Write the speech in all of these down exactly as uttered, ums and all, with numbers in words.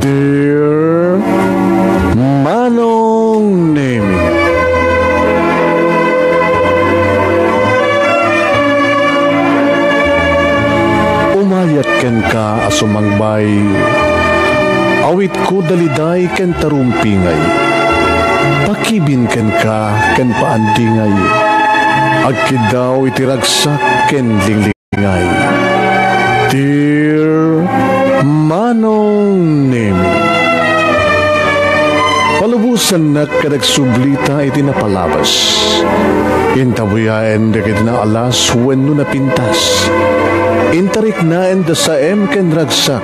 Dear Manong Nemi. Umayat kenka a sumangbay. Awitko daliday ken tarumpingay. Pakibin kenka ken paandingay. Agkiddaw iti ragsak ken lingling- ngay. Dear Manong Nemi, palubosannak ket agsublita iti napalabas. Intabuyaen dagiti naalas wenno napintas. Intariknaen da saem ken ragsak.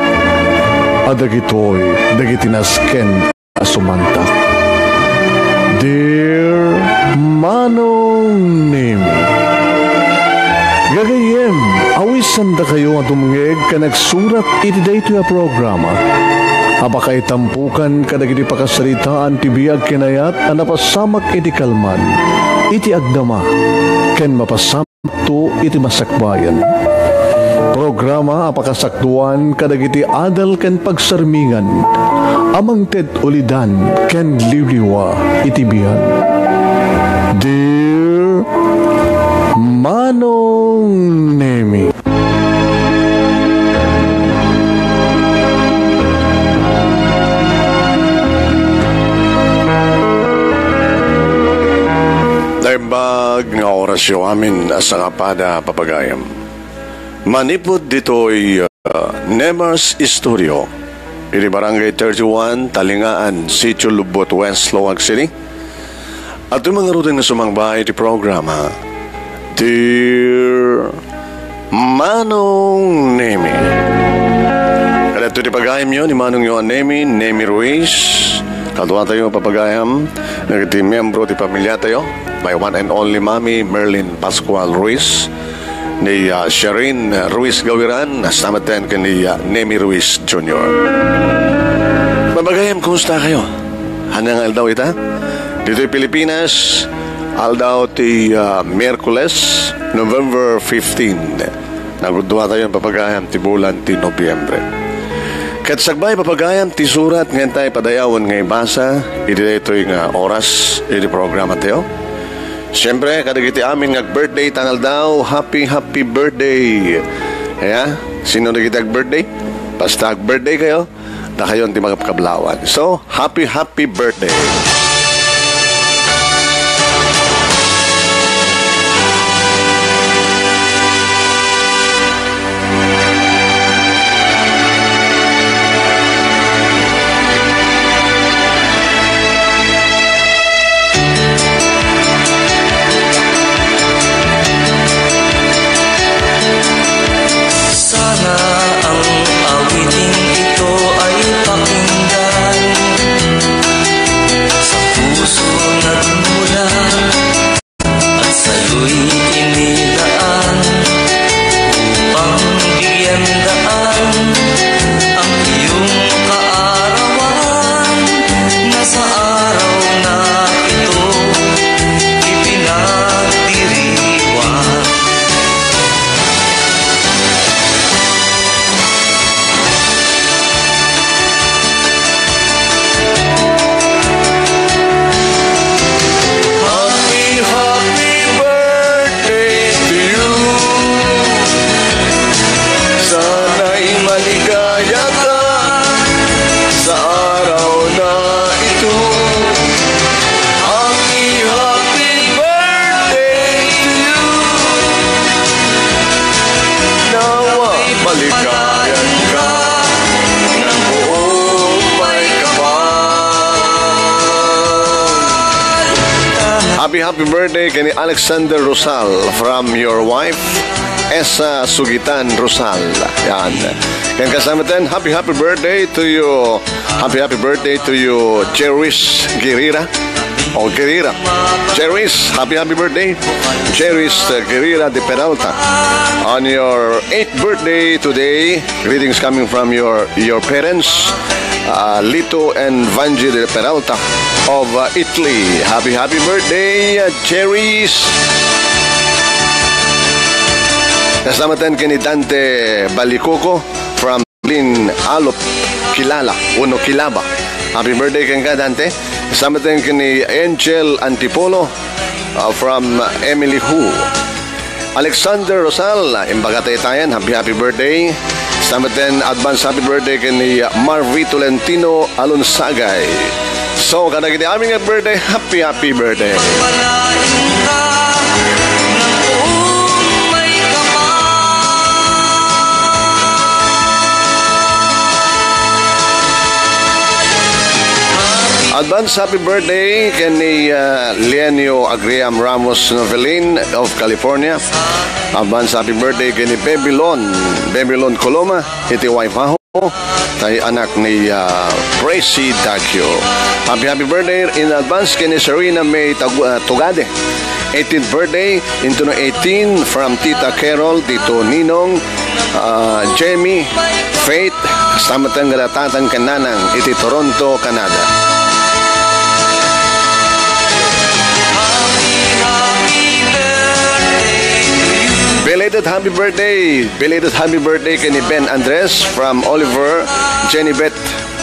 A dagitoy dagiti nasken a sumantak. Dear Manong Nemi, gagayyem, awisandakayo a dumngeg ken agsurat iti daytoy a programa a pakaitampukan kadagiti pakasaritaan ti biag ken ayat a napasamak iti kalman, iti agdama, ken mapasamak to iti masakbayan. Programa a pakasakduan kadagiti adal ken pagsarmingan a mangted ulidan ken liwliwa iti biag. Dear Manong Nemi. Naimbag nga orasyo amin a sangapada, papagayam. Manipud ditoy, uh, Nemar's Studio, iti Barangay thirty-one, Talingaan, Sitio Lubot West, Laoag City. Adtoy mangaruden nga sumangba iti programa, Dear Manong Nemi. Kadagitoy ti pagayamyo ni Manongyo a Nemi, Nemi Ruiz. Kaduatayo, papagayam, dagiti miyembro ti pamiliatayo, my one and only Mami Merlin Pascual Ruiz, ni, ah, Sherin Ruiz Gawiran, kasta met ken ni, ah, Nemi Ruiz Junior. Papagayam, kumusta kayo? Ania nga aldaw ita? Ditoy Pilipinas, aldaw ti, ah, Miyerkules, November fifteen. Nagudua tayo, papagayam, ti bulan ti Nobyembre. Ket sakbay, papagayam, ti surat nga intay padayawen nga ibasa iti daytoy nga oras iti programa tayo. Siempre, kadagiti amin nga ag-birthday ita nga aldaw, happy, happy birthday! Kaya, sino dagiti ag-birthday? Basta ag-birthday kayo, dakayon ti makabkablawan. So, happy, happy birthday! Sana ang awiting ito ay pakinggan sa puso nagmula at sa'yo'y inilaan upang bigyan daan ang iyong kaarawan na sa araw na ito ipinagdiriwang. Happy, happy birthday to you. Sana'y maligaya ka sa araw na ito. Happy, happy birthday to you. Nawa maligayan ka ng buong may kapal. Happy, happy birthday kay ni Alexander Rosal from your wife, Esa Sugitan Rosal. Yan. Ken kasta met, happy, happy birthday to you. Happy, happy birthday to you, Cherish Guerrera. Oh, Guerrera. Cherish, happy, happy birthday. Cherish, uh, Guerrera de Peralta. On your eighth birthday today, greetings coming from your, your parents, uh, Lito and Vanji de Peralta of, uh, Italy. Happy, happy birthday, uh, Cherish. Kasta met ken ni Dante Balicoco from Alop Kilala, uno Kilaba. Happy birthday kenka, Dante. Kasta met ken ni Angel Antipolo, uh, from Emily Hu. Alexander Rosal, imbaga taytayan, happy, happy birthday. Kasta met ken advance happy birthday ken ni Marvy Tolentino Alonsagay. So, kadagiti amin nga birthday, happy, happy birthday. Advance happy birthday ken ni, uh, Lenio Agriam Ramos Novelin of California. Advance happy birthday ken ni Babylon, Babylon Coloma, iti wife aho, tay anak ni, uh, Presi Dagio. Happy, happy birthday in advance ken ni Serena May Tag-, uh, Tugade. Eighteenth birthday, into no eighteen, from Tita Carol, Tito Ninong, uh, Jamie, Faith, kasta met ken ni tatang ken nanang iti Toronto, Canada. Belated happy birthday! Belated happy birthday ken ni Ben Andres from Oliver, Jenny Beth,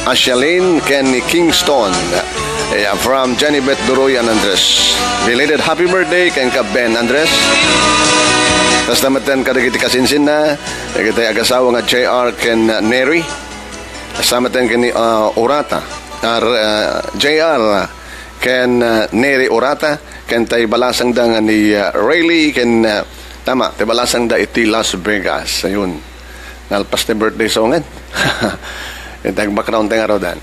Ashalin, ken ni Kingston. Yeah, from Jenny Beth Duroy and Andres. Belated happy birthday kenka, Ben Andres. Kasta met ken kadagiti kasinsinna, dagiti agasawa nga J R ken Neri. Kasta met ken ni, ah, Urata. Ah, R-, ah, J R ken, ah, Neri Urata. Ken tay balasangda nga ni, ah, Rayleigh ken, ah, tama, tay balasangda iti Las Vegas. Ayun. Nalpas ti birthday songen. Iti background ti ngaruden.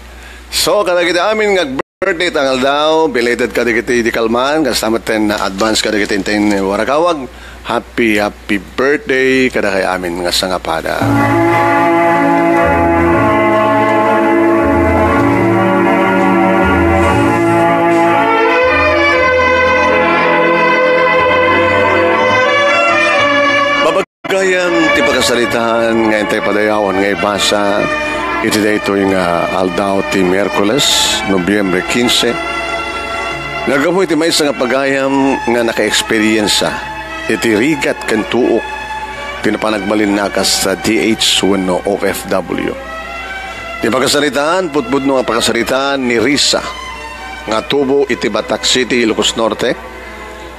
So, kadagiti amin nga birthday ta nga aldaw, belated kadagiti di kalman, kasta met ken advance kadagiti intay waragawag. Happy, happy birthday kadakay amin nga sangapada. Gayam ti pakasaritaan nga intay padayawan nga ibasa iti daytoy nga aldaw ti Miyerkules, Nobyembre kinse, nga gapu iti maysa nga pagayam nga nakaeksperiensa iti rigat ken tuok ti napan agbalinna a kas D H wenno O F W. Ti pakasaritaan, pudpudno nga pakasaritaan ni Risa nga tubo iti Batac City, Ilocos Norte,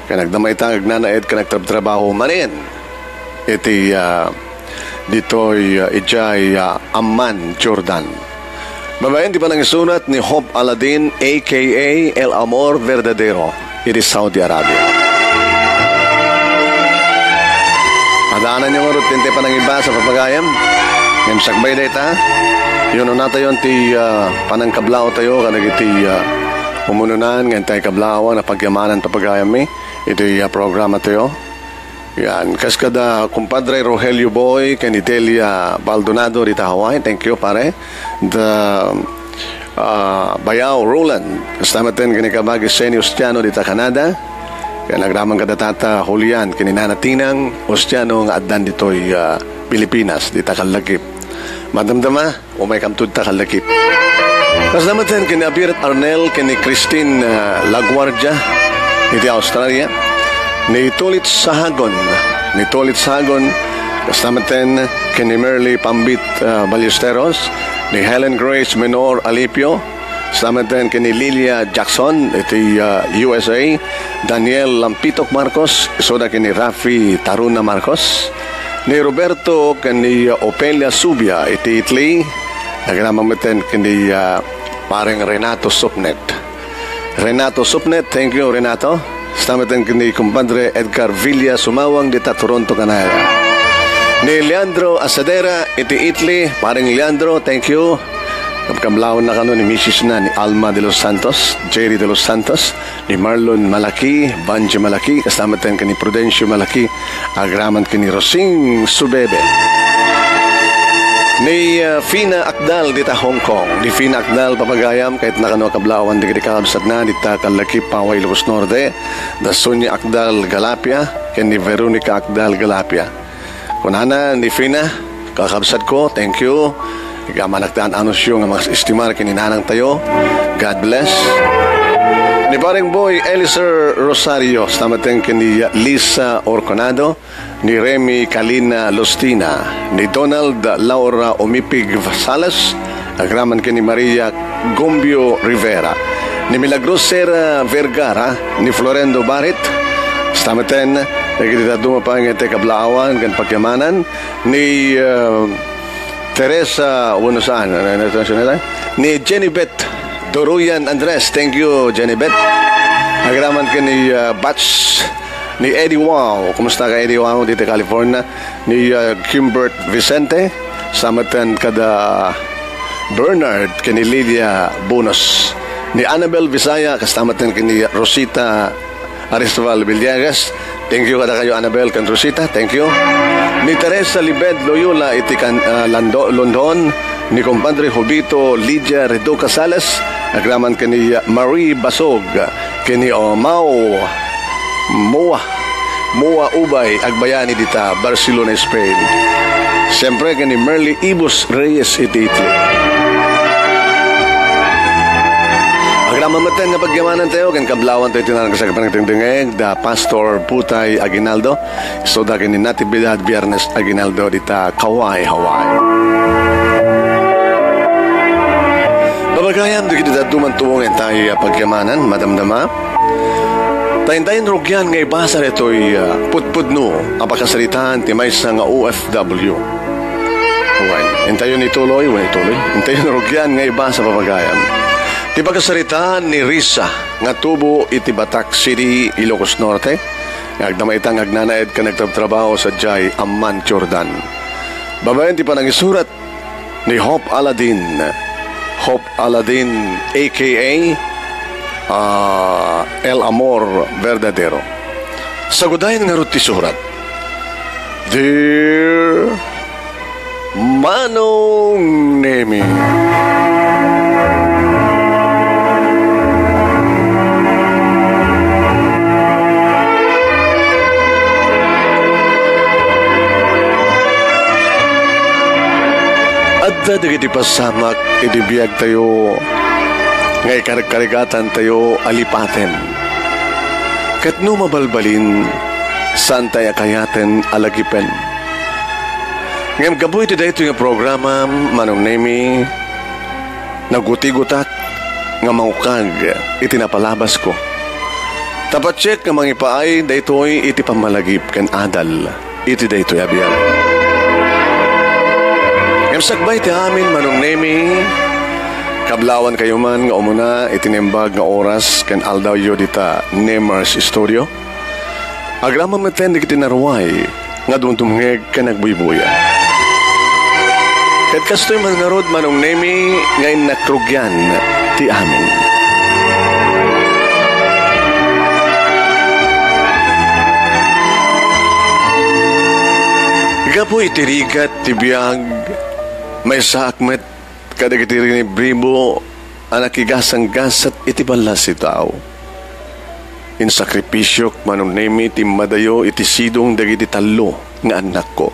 ken agdama ita nga agnanaed ken agtrabtrabaho manen iti, ah, ditoy, ah, idiay, ah, Amman, Jordan. Babaen ti panangisurat ni Hope Aladin, A K A El Amor Verdadero, iti Saudi Arabia. Adaananyo ngarud ti intay panangibasa, papagayam. Ngem sakbay dayta, yunonatayon ti, ah, panangkablaawtayo kadagiti, ah, umununan nga intay kablaawang napagyamanan, papagayammi, iti, ah, programatayo. Yan, kas kada kumpadre Rogelio Boy ken ni Delia Baldonado dita Hawaii. Thank you, pare. The, ah, Bayao Roland, kasta met ken ni kabagi Seni Ostiano dita Canada. Ken agraman kada tata Julian ken ni nana Tinang Ostiano nga addan ditoy, ah, Pilipinas, dita Callakip. Madamdama, umaykam tudta Callakip. Kasta met ken ni Abiret Arnel ken ni Christine, ah, Laguardia iti Australia. Ni Tulit Sahagon, ni Tulit Sahagon, kasta met ken ni Merly Pambit, ah, Ballesteros, ni Helen Grace Menor Alipio, kasta met ken ni Lilia Jackson iti, ah, U S A, Daniel Lampitok Marcos, isuda ken ni Rafi Taruna Marcos, ni Roberto ken ni Ofelia Subia iti Italy, agraman met ken ni, ah, pareng Renato Supnet. Renato Supnet, thank you, Renato. Kasta met ken ni kumpadre Edgar Villa Sumawang dita Toronto, Canada. Ni Leandro Asadera iti Italy, pareng Leandro, thank you. Kabkablawan na kano ni misis na, ni Alma de los Santos, Jerry de los Santos, ni Marlon Malaki, Banji Malaki, kasta met ken ni Prudencio Malaki, agraman ken ni Rosing Subebe. Ni, ah, Fina Akdal dita Hong Kong. Ni Fina Akdal, papagayam, ket nakano a kablawan dagiti kakabsatna dita Callakip, Hawaii, Ilocos Norte, da Sonia Akdal Galapia, ken ni Veronica Akdal Galapia. Kunana ni Fina, "Kakabsatko, thank you. Igamanak ti an-anusyo nga makasestimar ken ni nanangtayo. God bless." Ni Pareng Boy Eliser Rosario, stameten ken ni Lisa Orconado, ni Remy Kalina Lustina, ni Donald Laura Umipig Salas, agraman ken ni Maria Gombio Rivera, ni Milagros Sera Vergara, ni Florendo Barit, stameten, dagiti dadduma pay nga ti kablaawan ken pagyamanan, ni, uh, Teresa, wano saan? Ano, ano, ano, ano, ni Jenny Beth Doroyan Andres. Thank you, Jenny Beth. Agraman ken ni, uh, Batch ni Eddie Wow. Kumusta ka, Eddie Wow, dito California? Ni, uh, Kimbert Vicente. Stameten kada Bernard ken ni Lilia Bunos. Ni Annabel Visaya, kastameten ken ni Rosita Aristobal Villegas. Thank you kada kayo, Annabel ken Rosita. Thank you. Ni Teresa Libed Loyola iti kan-, ah, Lando-, London. Ni Compadre Jovito Lydia Reduca Salas. Agraman ken ni Marie Basog. Ken ni Omao Moa. Moa Ubay, agbayani dita Barcelona, Spain. Siyempre, ken ni Merly Ibus Reyes iti Italy. Agraman metten nga pagyamanan tayo, ken kablaawan tayo ti nagsasakupan nga tingtingeg, da Pastor Putay Aguinaldo. Isu da ken ni Natividad Biernes Aguinaldo dita Kauai, Hawaii. Babagayam, dagiti dadduma nga tuong tayo pagyamanan, madamdama. Ta intayon rugian nga ibasa ditoy, ah, pudpudno a pakasaritaan ti maysa nga O F W. Wen, intayon ituloy, wen, ituloy. Intayon rugian nga ibasa, babagayam. Ti pakasaritaan ni Risa nga tubo iti Batac City, Ilocos Norte, nga agdama ita nga agnanaed ken agtrabtrabaho sadiay Amman, Jordan. Babaen ti panangisurat ni Hope Aladin. Hope Aladin, A K A, ah, El Amor Verdadero. Sagudayen ngarud ti surat. Dear Manong Nemi. Adda dagiti pasamak iti biagtayo nga ikarkarigatantayo a lipaten. Ket no mabalbalin, saantayo a kayaten a lagipen. Ngem gapu iti daytoy nga programa, Manong Nemi, nagutigutak nga mangukag iti napalabasko. Ta patiek nga mangipaay daytoy iti pammalagip ken adal iti daytoy a biag. Ngem sakbay ti amin, Manong Nemi, kablaawankayo man nga umuna iti naimbag nga oras ken aldawyo dita Nemers Studio. Agraman metten dagiti naruay nga dumdumngeg ken agbuybuya. Ket kastoy man ngarud, Manong Nemi, nga innak rugian ti amin. Gapu iti rigat ti biag, maysaak met kadagiti rinibribo a nakigasanggasat iti ballas ti tao. Insakripisiok, Manong Nemi, ti immadayo iti sidong dagiti tallo nga annakko,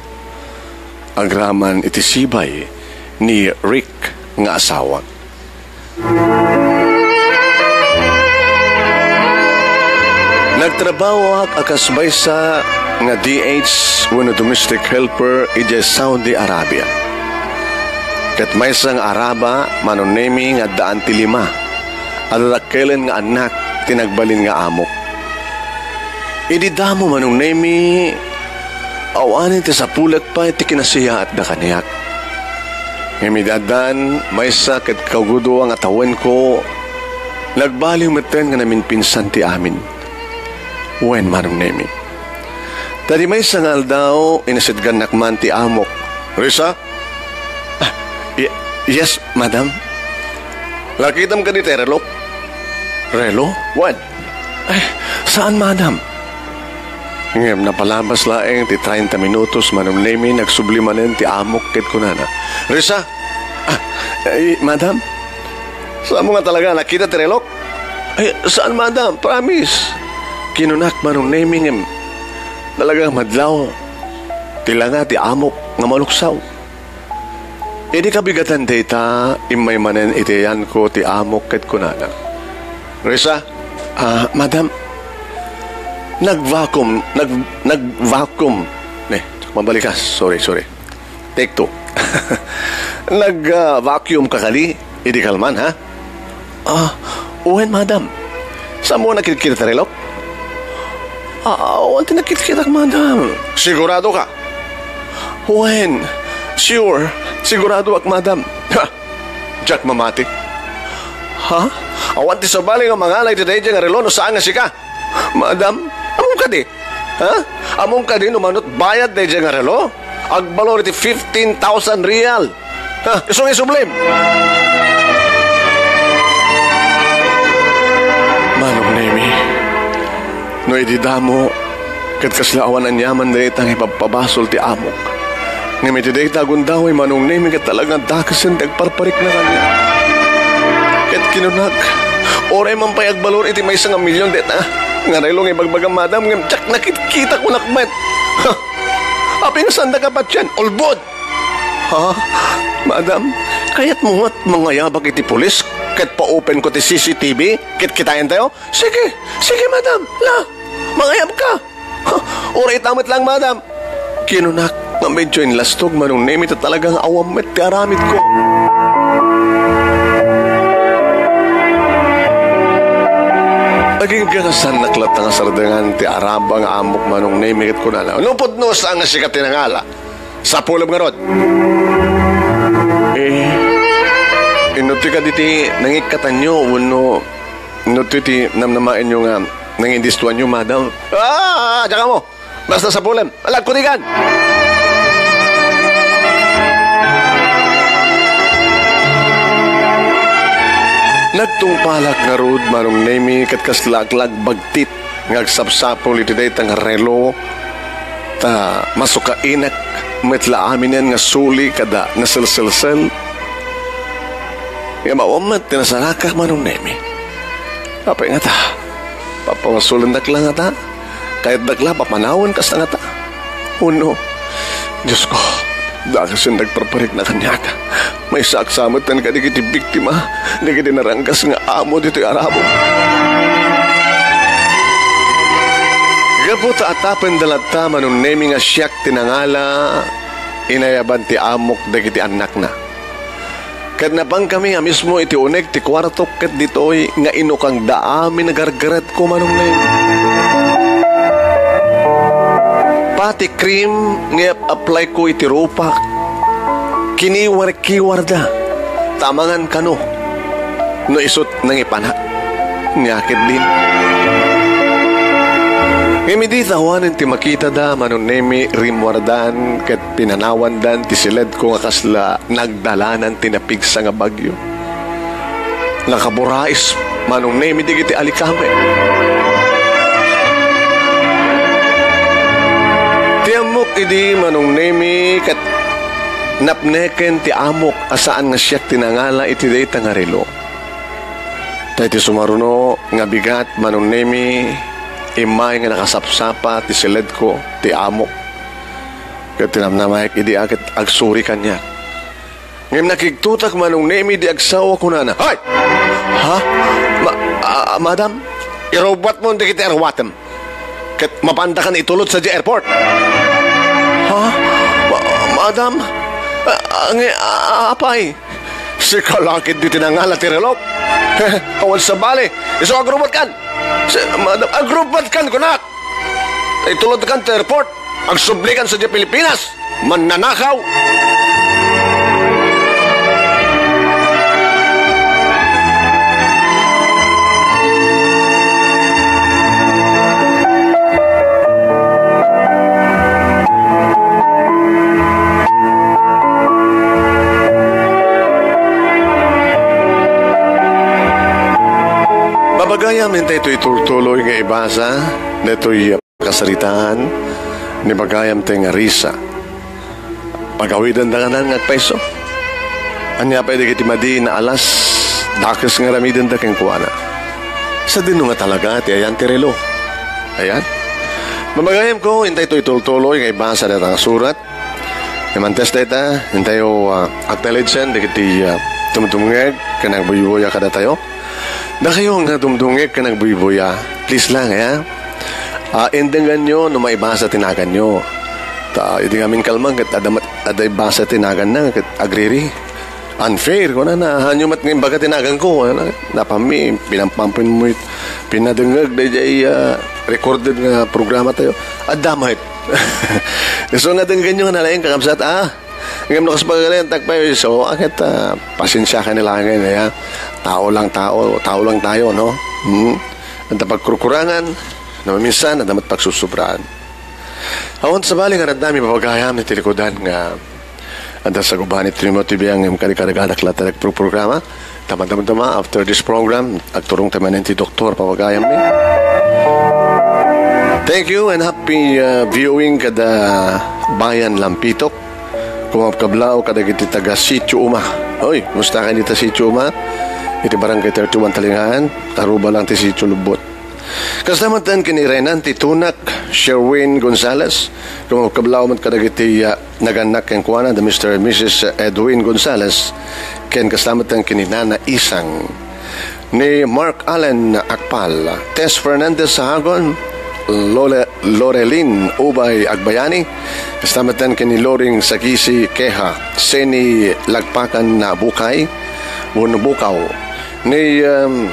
agraman iti sibay ni Rick nga asawak. Nagtrabahoak a kas maysa nga D H wenno domestic helper idiay Saudi Arabia. Ket maysa nga araba, Manong Nemi, nga addaan ti lima a dadakkelen nga annak ti nagbalin nga amok. Idi damo, Manong Nemi, awanen ti sapulek pay ti kinasiyaatda kaniak. Ngem idi addan maysa ket kagudoa nga tawenko, nagbaliw metten nga naminpinsan ti amin. Wen, Manong Nemi. Ta di maysa nga aldaw, insidgannak man ti amok. Risa? Ah, ye-, yes, madam. Nakitam kadi ti relok? Relo? Wen. Ay, saan, madam? Ngem napalabas laeng ti treinta minutos, Manong Nemi, nagsubli manen ti amok ket kunana, "Risa! Ah, ay, madam? Saanmo nga talaga nakita ti relok?" "Ay, saan, madam? Promise!" Kinunak, Manong Nemi, ngem talaga madlaw ti langa ti amok nga maluksaw. Idi kabigatan dayta, immay manen iti ayanko ti amok ket kunana, "Risa, Ah, madam, nag-vacuum, nag-, nag-vacuum. Ne, mabalikas. Sorry, sorry. Take two. Nag, ah, vacuum ka kadi? Idi kalman, ha? Ah, wen, madam. Saan mo nakitkitak, Relok? Ah, awan ti nakitkitak, madam. Sigurado ka? Wen, sure. Sigurado ak, madam. Ha? Diak mamati. Ha? Awan ti sabali nga mangala iti daydiay nga relo no saan nga sika. Madam, ammom kadi? Ha? Ammom kadi no manut bayad daydiay nga relo? Agbalor iti fifteen thousand real. Ha? Isu nga isublim. Manong Nemi, no idi damo, ket kasla awan aniaman dayta nga ipabpabasol ti amok. Ngem iti dayta a gundaway, Manong Nemi, ket talaga dakesen ti agparparikna kaniak. Ket kinunak, uray man pay agbalor iti maysa nga milyon dayta nga relo nga ibagbagam, madam, ngem diak nakitkitak, kunak met. Ha? Apay nga saandaka patien? Ulbod! Ha? Madam, kayatmo met mangayabak iti pulis ket paupenko ti C C T V ket kitaentayo? Sige, sige, madam. La, mangayabka. Ha, uray ita met laeng, madam. Kinunak nga medyo inlastog, Manong Nemi, ta talaga nga awan met ti aramidko. Agingga nga saannak latta nga sardengan ti araba nga amok, Manong Nemi, ket kunana, "No pudno, saan nga sika ti nangala? Sapulem ngarud." Eh, inno ti kaditi nangikkatanyo wenno inno ti namnamaenyo nga nangindistuanyo, madam? Ah, diak ammo. Basta sapulem. Alagkudigan! Nagtungpalak ngarud, Manong Nemi, ket kasla ak la agbagtit nga agsapsapul iti dayta nga relo, ta masukainak met la aminen nga suli kada naselselsel. Ngem awan met ti nasarakak, Manong Nemi. Apay ngata? Papabasolendak la ngata? Kayatdak la papanawen kasta ngata? Wenno, Diosko, dakesen ti agparparikna kaniak. Maysaak sa metten kadagiti biktima dagiti naranggas nga amo ditoy arabok. Gapu ta atapenda latta, Manong Nemi, nga siak ti nangala, inayaban ti amok dagiti annakna. Ket napankami a mismo iti uneg ti kuartok ket ditoy nga inukangda amin a gargaretko, Manong Neng. Pati cream nga ap-applyko iti rupak, kiniwarkiwarda, ta amangan kano no isut' nangipanak. Nia ketdin. Ngem idi ta awanen ti makitada, Manong Nemi, rimmuardan ket pinanawandan ti siledko nga kasla nagdalanan ti napigsa nga bagyo. Nakaburais, Manong Nemi, dagiti alikamek. Ti ammok idi, Manong Nemi, ket napneken ti amok a saan nga siak ti nangala iti dayta nga relo. Ta iti sumaruno nga bigat, Manong Nemi, immay nga nakasapsapa ti siledko ti amok. Ket tinamnamaek idi a ket agsuri kaniak. Ngem nakigtotak, Manong Nemi, idi agsaw a kunana, "Hoy! Ha? Ma-, ah, madam, irubatmo dagiti arubatem ket mapandakan itulod sadiay airport." "Ha? Ma-, madam? Ah, ah, nge-, ah, apay?" "Sika la ketdi ti nangala ti relok. Awan sabali. Isu, agrubatkan. Si, madam, agrubatkan, kunak. Itulodkan ti airport. Agsublikan sadiay Pilipinas. Mannanakaw." Mabagayam intay toy tultuloy nga ibasa daytoy kasaritaan ni bagayam tay nga Risa. Pagawidenda nganan nga agpayso. Ania pay dagiti madi nga alas, dakes nga aramidenda kenkuana. Sadino nga talaga ti ayan ti relo? Ayan. Mabagayamko, intay toy tultuloy nga ibasa dayta nga surat. Ngem antes dayta, intayo, ah, agtalidsen dagiti, ah, tumtumngeg ken agbuybuya kadatayo. Dakayo nga dumdungek ken agbuybuya, please lang, ya. Ah, indenganyo no maibasa ti naganyo. Ta, idi ngamin kalman, ket adda mat-, adda ibasa ti naganna, ket agriri. Unfair, kunana, haanyo met nga imbaga ti naganko, kunana. Napanmi, pinampampenmo it-, pinadengngeg daydiay, ah, recorded nga programa tayo. Adda met. So, nga dengganyo nga nalaing kakabsat, ah? Ngem no kas pagagalayan, tagpay, so, aket, ah, pasensiakan ni langit, ya. Tao lang tao, tao lang tayo, no? Hmm? Adda pagkurkurangan, no, minsan, adda met pagsusubraan. Awan sabali nga addami papagayam iti likudan nga adda saguban iti Timothy Biang ngem kadi kargadak la ti nagproprograma. Tama, tama, tama. After this program, agturong tayo manen ti doktor, papagayam mi. Thank you and happy, uh, viewing kada Bayan Lampitok. Kumapkablao kadagiti taga Sitio Uma. Oy, musta kayo dita Sitio Uma? Iti Barangay thirty-one Talingaan, karuba lang ti Sitio Lubbot. Kasta met ken ni Renan ti Tunak, Sherwin Gonzales, kumapkablao met kadagiti, ah, nagannak kenkuana, the Mister and Missus Edwin Gonzales, ken kasta met ken ni Nana Isang. Ni Mark Allen Akpal, Tess Fernandez Sahagon, Lole-, Lorelin Ubay Agbayani, kasta met ken ni Loring Sagisi Keha, Seni Lagpakan na Bukay, wenno Bukaw, ni, um,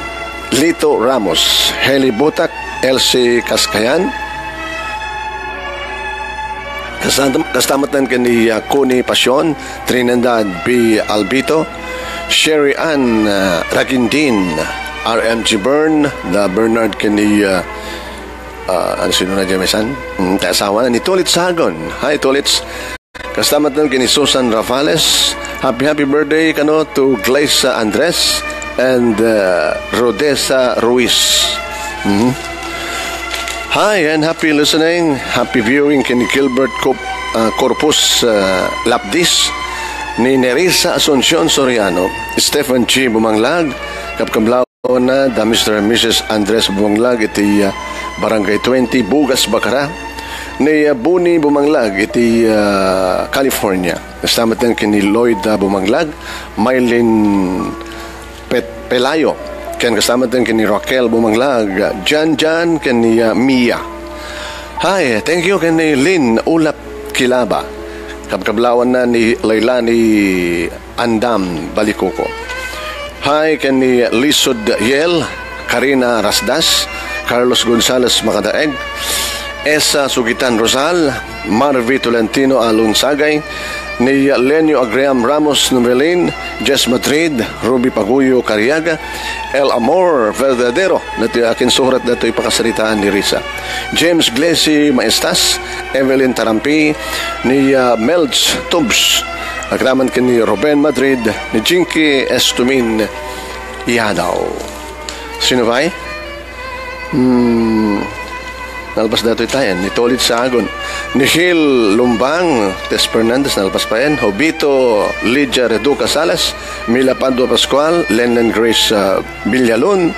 Lito Ramos, Heli Butak, Elsie Kaskayan, kasta-, kasta met ken ni, uh, Connie Pasion, Trinidad B. Albito, Sherry Ann, uh, Ragindin, R M G Byrne, the Bernard ken ni, uh, uh, ano, sino na dyan, misan? Hmm, ti asawa na ni Tulits Sagon. Hi, Tulits. Kasta met ken ni Susan Rafales. Happy, happy birthday kano to Glacia Andres and, uh, Rodessa Ruiz. Mhm. Hi, and happy listening, happy viewing ken ni Gilbert Cop-, uh, Corpus, uh, Lapdis, ni Nerissa Asuncion Soriano, Stephen G. Bumanglag, kapkablaw na da Mister and Missus Andres Bumanglag iti, uh, Barangay twenty, Bugas, Bacara, ni, uh, Buni Bumanglag iti, uh, California. Kasta met ken ni Lloyd, uh, Bumanglag, Mylene Pet-, Pelayo, ken kasta met ken ni Raquel Bumanglag, Jan Jan, ken ni, uh, Mia. Hi, thank you ken ni Lynn Ulap Kilaba. Kabkablawan na ni Leilani Andam Balikuko. Hi ken ni Lisod Yel, Karina Rasdas, Carlos Gonzales Makadaeg, Esa Sugitan Rosal, Marvi Tolentino Alonsagay, ni Lenyo Agriam Ramos Novelin, Jess Madrid, Ruby Paguyo Cariaga, El Amor Verdadero, datoy akin surat datoy pakasaritaan ni Risa. James Glesi Maestas, Evelyn Tarampi, ni, ah, Melch Tubs, agraman ken ni Ruben Madrid, ni Jinky Estumin Yadaw. Sino pay? Hmm, nalpas datoy tayan, ni Tolid Sagon, ni Hil Lumbang, Tess Fernandez, nalpas pa yan, Hobito, Lydia Reduca Salas, Mila Padua Pascual, Lenlen Grace, ah, Villalon,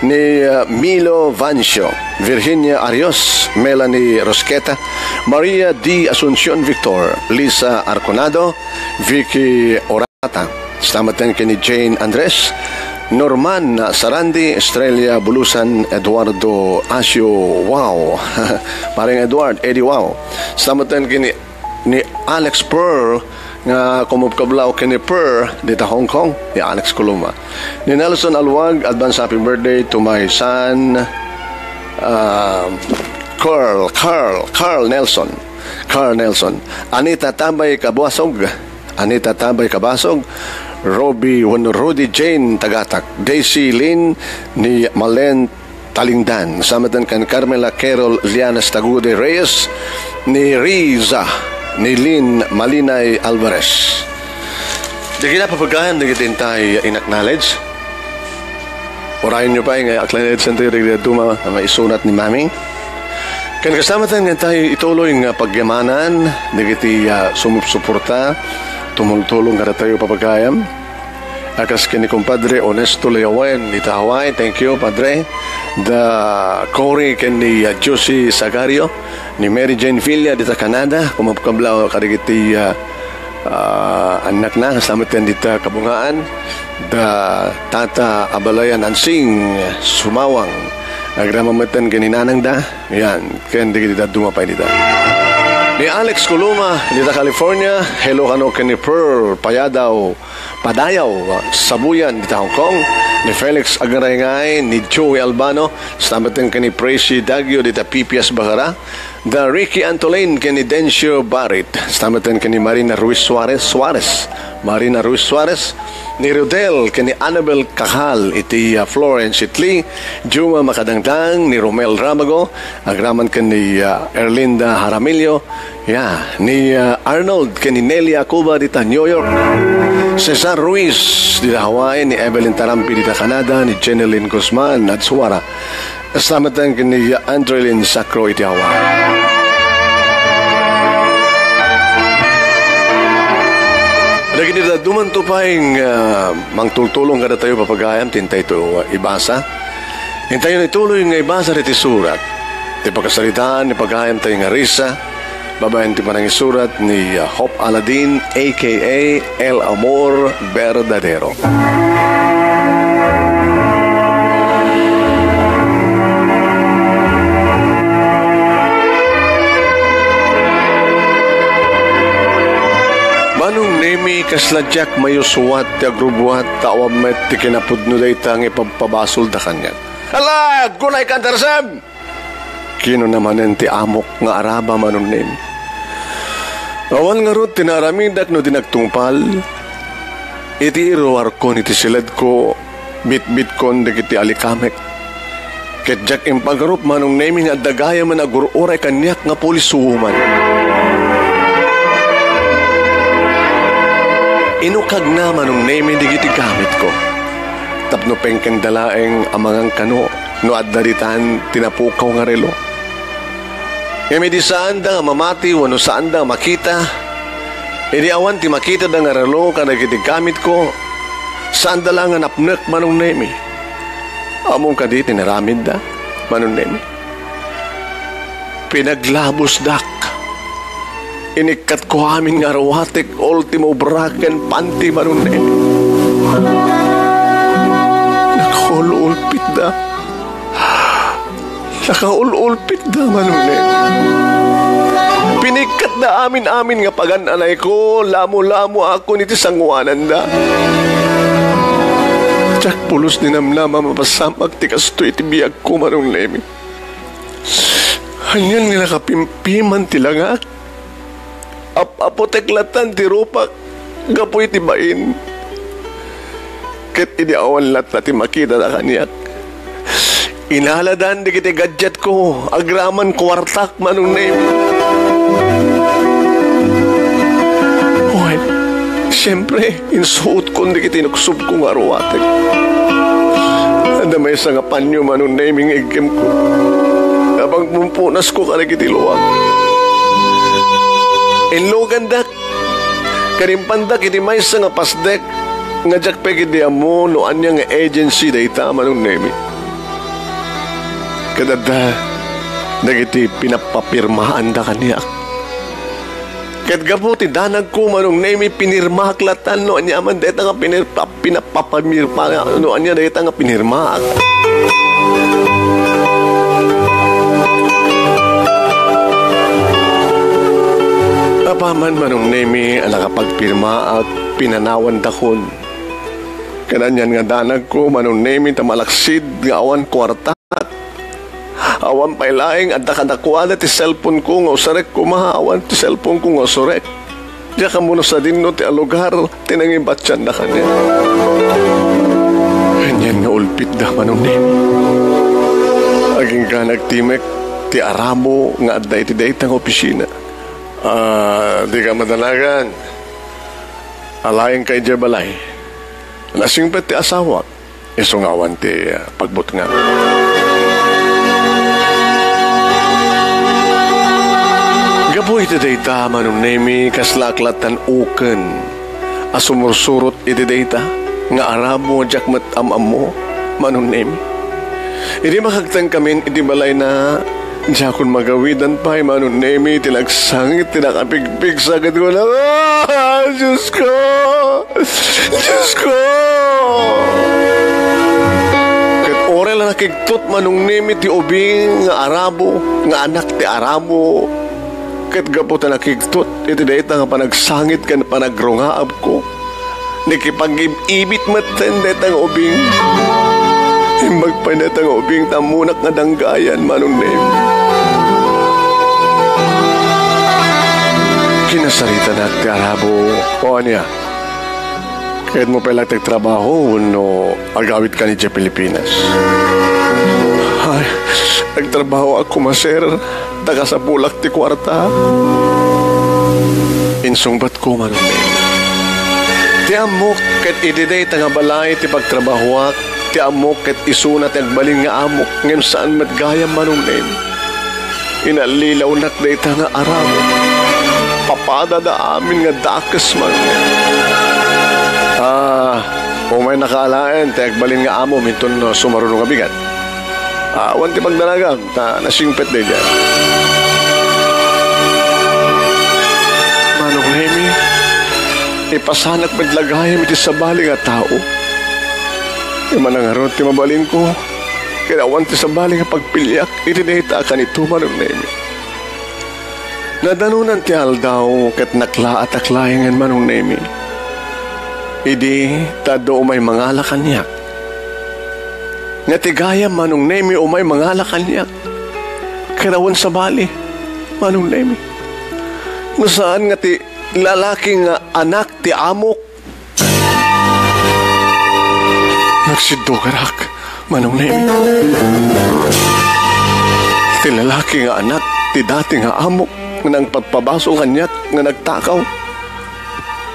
ni, ah, Milo Vancio, Virginia Arios, Melanie Rosqueta, Maria D. Asuncion Victor, Lisa Arconado, Vicky Orata. Kasta met ken ni Jane Andres, Norman Sarandi, Estrella Bulusan, Eduardo Asio, wow. Paring Eduard, Eddie, wow. Kasta met ken ni, ni Alex Pearl, nga kumubkablaw ken ni Pearl, dita Hong Kong, ni Alex Coloma. Ni Nelson Aluag, advance happy birthday to my son, ah, Carl, Carl, Carl Nelson. Carl Nelson. Anita Tabay Kabasog. Anita Tabay Kabasog. Robbie wenno Rudy Jane Tagatak. Daisy Lynn ni Malen Talingdan. Kasta met ken Carmela Carol Lianas Tagude Reyes. Ni Riza. Ni Lynn Malinay Alvarez. Dagiti papagayan, dagiti intay in-acknowledge. Urayenyo pay nga acknowledge tayo dagiti duma nga maisunat ni Mami. Ken kasta met nga tayo ituloy nga pagyamanan dagiti, ah, sumupsuporta, tumultulong kadatayo papagayam. A kas ken ni Compadre Onesto Leowen ita Hawaii, thank you, Padre. Da Cory ken ni, ah, Josie Sagario, ni Mary Jane Villa dita Canada, kumabkablaw kadagiti, ah, ah, annakna, kasta met ken dita kabungaan. da Tata Abalayan Ansing Sumawang. Agraman metten ken ni nanangda. Yan, ken dagiti dadduma pay dita. Ni Alex Coloma, dita California. Hello kano ken ni Pearl Payadaw, Padayaw, Sabuyan, dita Hong Kong. Ni Felix Agarayngay, ni Joey Albano. Kasta metten ken ni Presi Dagio, dita P P S Bacara. Da Ricky Antolin ken ni Dencio Barit. Kasta metten ken ni Marina Ruiz Suarez, Suarez. Marina Ruiz Suarez. Ni Rodel ken ni Annabel Cajal iti, ah, Florence, Italy. Juma Makadangdang, ni Romel Ramago, agraman ken ni, ah, Erlinda Jaramillo. Ya, ni, ah, Arnold ken ni Nelly Acuba dita New York. Cesar Ruiz dita Hawaii, ni Evelyn Tarampi dita Canada, ni Jenelyn Guzman at Suara. Kasta metten ken ni Andrelin Sacro iti Hawaii. Dagiti dadduma to pay nga, ah, mangtultulong kadatayo, papagayam, ti intay to ibasa. Intayon ituloy nga ibasa diti surat. Ti pakasaritaan ni pagayam tayo nga Risa, babaen ti panangisurat ni, ah, Hope Aladin, A K A El Amor Verdadero. Manong Nemi, kasla diak mayusuat ti agrubbuat, ta awan met ti kinapudno dayta nga ipabpabasolda kaniak. Ala, aggunay ka, Antarsem! Kinuna manen ti amok nga araba, Manong Nemi. Awan ngarud ti naaramidak no di nagtungpal. Iti iruarkon iti siledko, bitbitkon dagiti alikamek. Ket diak impagarup, Manong Nemi, nga adda gayamen agur-uray kaniak nga policewoman. Inukagna, Manong Nemi, dagiti gamitko tapno pengkenda laeng a mangan kano no adda ditan ti napukaw nga relo. Ngem idi saanda nga mamati wenno saanda nga makita, idi awan ti makitada nga relo kadagiti gamitko, saanda la nga napnek, Manong Nemi. Ammom kadi ti naramidda, Manong Nemi? Pinaglabusdak. Inikkatko amin nga aruatek, ultimo bra ken panty, Manong Nemi. Nakaul-ulpitda. Nakaul-ulpitda, Manong Nemi. Pinikkatda amin-amin nga pagan-anayko, lamo-lamoakon iti sangoananda. Diak pulos ni namnama mapasamak ti kastoy iti biagko, Manong Nemi. Anian nga nakapimpiman ti langak? Ap-apotek latan ti rupak gapu iti bain. Ket idi awan latta ti makitada kaniak, inaladan dagiti gadgetko agraman kuartak, Manong Nemi. Wen, siempre, insuotkon dagiti inuksobko nga aruatek. Adda maysa nga panyo, Manong Nemi, nga iggimko. Apagpumpunasko kadagiti luak. Inlugandak, ken impandak iti maysa nga pasdek nga diak pay ketdi ammo no ania nga agency dayta, Manong Nemi. Ket adda dagiti pinappapirmaanda kaniak. Ket gapu ti danagko, Manong Nemi, pinirmaak latan no ania man dayta nga pinir-, pinapapamirma, no ania dayta nga pinirmaak. Apaman, Manong Nemi, a nakapagpirmaak, pinanawandakon. Ket anian nga danagko, Manong Nemi, ta malaksid nga awan kuarta. Awan pay laeng adda kadakuada ti cellphone-ko nga usarek koma, awan ti cellphone-ko nga usurek. Diak ammo no sadinno ti a lugar ti nangibatianda kaniak. Anian nga ulpitda, Manong Nemi. Agingga nagtimek ti arabo nga adda iti dayta nga opisina. Ah, dika madanagan. Alaenka idiay balay. Nasingpet ti asawak. Isu nga awan ti, ah, pagbutngan. Gapu iti dayta, Manong Nemi, kaslaak latan uken a sumursurot iti dayta nga arabo nga diak met am-ammo, Manong Nemi. Idi makagtengkamin iti balayna, diakon magawidan pay, Manong Nemi, ti nagsangit ti nakapigpigsa ket kuna, "Ah, Diosko! Diosko!" Ket uray la nakigtot, Manong Nemi, ti ubing nga arabo, nga anak ti arabo, ket gapu ta nakigtot iti dayta nga panagsangit ken panagrungaabko, nakipag-ib-ibit metten dayta nga ubing. Imbag pay dayta nga ubing, ta ammonak nga danggayan, Manong Nemi. Kinasaritanak ti arabo. O ania? Kayatmo pay laeng ti agtrabaho wenno agawidkan idiay Pilipinas? Ay, agtrabahoak koma, sir, ta kasapulak ti kuarta. Insungbatko, Manong Nemi. Ti ammok ket idi dayta nga balay ti pagtrabahoak, ti ammok ket isuna ti agbalin nga amok, ngem saan met gayam, Manong Nemi. Inallilawnak dayta nga arabo. Papadada amin nga dakes, Manong Nemi. Ah, umaynaka alaen ti agbalin nga amom inton sumaruno nga bigat. Awan ti pagdanagam, ta nasingpet daydiay. Manong Nemi, ipasanak met la gayam iti sabali nga tao. Imanangarot ti mabalinko, ket awan ti sabali nga pagpiliak iti dayta a kanito, Manong Nemi. Nadanonan ti aldaw ket naklaatak laengen, Manong Nemi. Idi ta adda umay mangala kaniak. Nga ti gayam, Manong Nemi, umay mangala kaniak. Ket awan sabali, Manong Nemi. No saan nga ti lalaki nga anak ti amok, nagsiddugarak, Manong Nemi. Ti lalaki nga anak ti dati nga amok nga nangpagpabasol kaniak nga nagtakaw,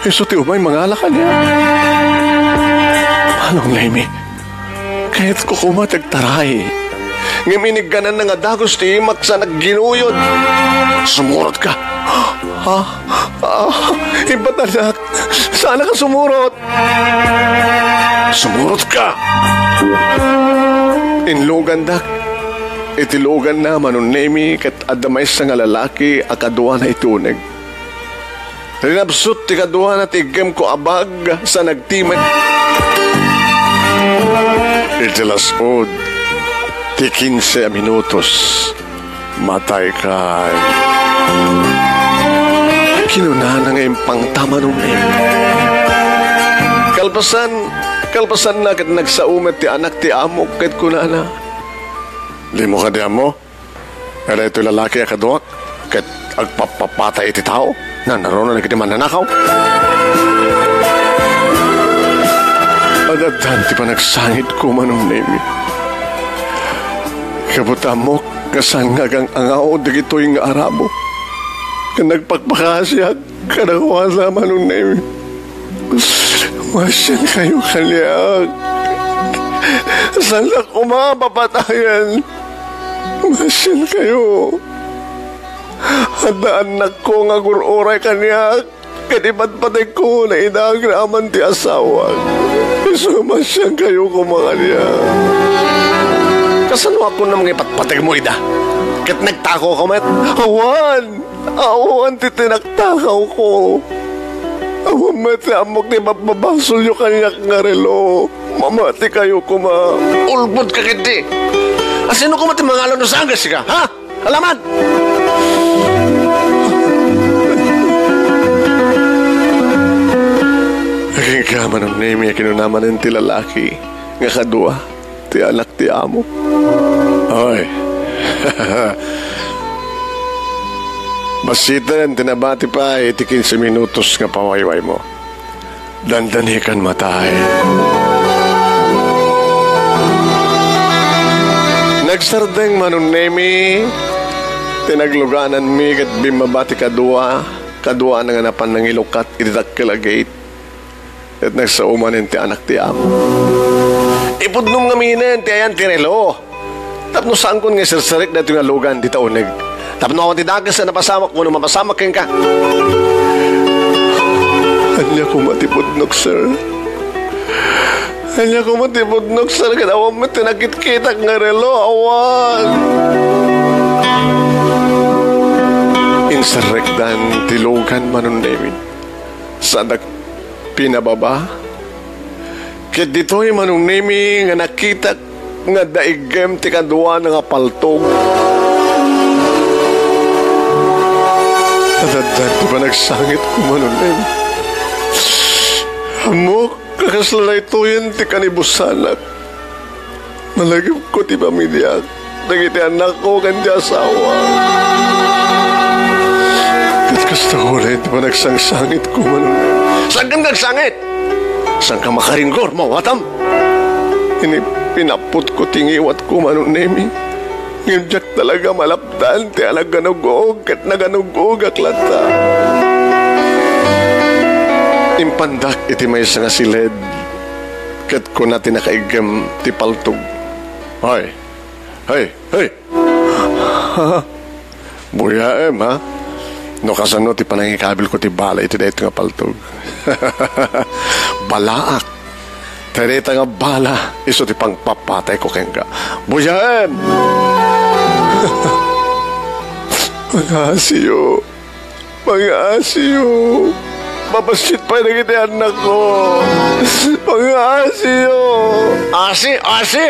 isu ti umay mangala kaniak. Manong Nemi, kayatko koma ti agtaray. Ngem iniggananna nga dagus ti imak sa nagginuyod. Sumurotka. Ha? Ah, ibatalak. Saan ka sumurot? Sumurotka! Inlugandak. Iti luganna, Manong Nemi, ket adda maysa nga lalaki a kaduana iti uneg. Rinabsut ti kaduana ti iggemko a bag sa nagtimek. Iti las-ud ti kinse a minutos, matayka. Kinunana nga impangta, Manong Nemi. Kalpasan, kalpasanna ket nagsao met ti anak ti amok ket kunana, "Dimo kadi ammo? Daytoy lalaki a kaduak ket agpappapatay iti tao. Nanaruna dagiti mannanakaw." Ad-addan ti panagsangitko, Manong Nemi. Gapu ta ammok nga saan nga agang-angaw dagitoy nga arabo. Ket nagpakpakasiak kadakuada, Manong Nemi. Masiankayo kaniak. Saannak koma a papatayen. Masiankayo. Adda annakko nga agur-uray kaniak. Ket ipatpategko nga ida agraman ti asawak. Isu, masiankayo koma kaniak. Kasano a kunam nga ipatpategmo ida? Ket nagtakawka met? Awan! Awan ti tinaktakawko. Awan met ti ammok ti ipappabasolyo kaniak nga relo. Mamatikayo koma. Ulbodka ketdi. Asino koma ti mangala no saan nga sika, ha? Alaman! Agingga, Manong Nemi, a kinuna manen ti lalaki nga kadua ti anak ti amo. Oy. Basiten ti nabati pay iti kinse minutos nga pawaywaymo. Dandanikan matay. Nagsardeng, Manong Nemi, ti naglugananmi ket bimmaba ti kadua, kaduana nga napan nangilukat iti dakkel a gate. Ket nagsao manen ti anak ti amo. Ipudnom ngaminen ti ayan ti relo. Tapno saankon nga iserserek daytoy nga lugan dita uneg. Tapno awan ti dakes a napasamak wenno mapasamak kenka. Ania koma ti pudnok, sir? Ania koma ti pudnok, sir? Ket awan met ti nakitkitak nga relo, awan. Inserrekdan ti lugan, Manong Nemi. Saandak pinababa. Ket ditoy, Manong Nemi, nga nakitak nga adda iggem ti kaduana nga paltog. Adaddan ti panagsangitko, Manong Nemi. Ammok a kasla daytoyen ti kanibusanak. Malagipko ti pamiliak, dagiti annakko ken ti asawa. Ket kasta unay ti panagsangsangitko, Manong Nemi. Saanka nga agsangit? Saanka makaringgor, mawatam? Ini pinapputko ti ngiwatko, Manong Nemi. Ngem diak talaga malapdan ti anaganug-og ket naganug-ogak latta. Impandak iti maysa nga siled ket kuna ti nakaiggem ti paltog, "Hoy! Hoy! Hoy!" Buyaem, ha? No kasano ti panangikabilko ti bala iti daytoy nga paltog. Balaak. Ta dayta nga bala, isu ti pangpapatayko kenka. Buyaem! Pangaasiyo. Pangaasiyo. Mabassit pay dagiti annakko. Pangaasiyo. Asi, asi!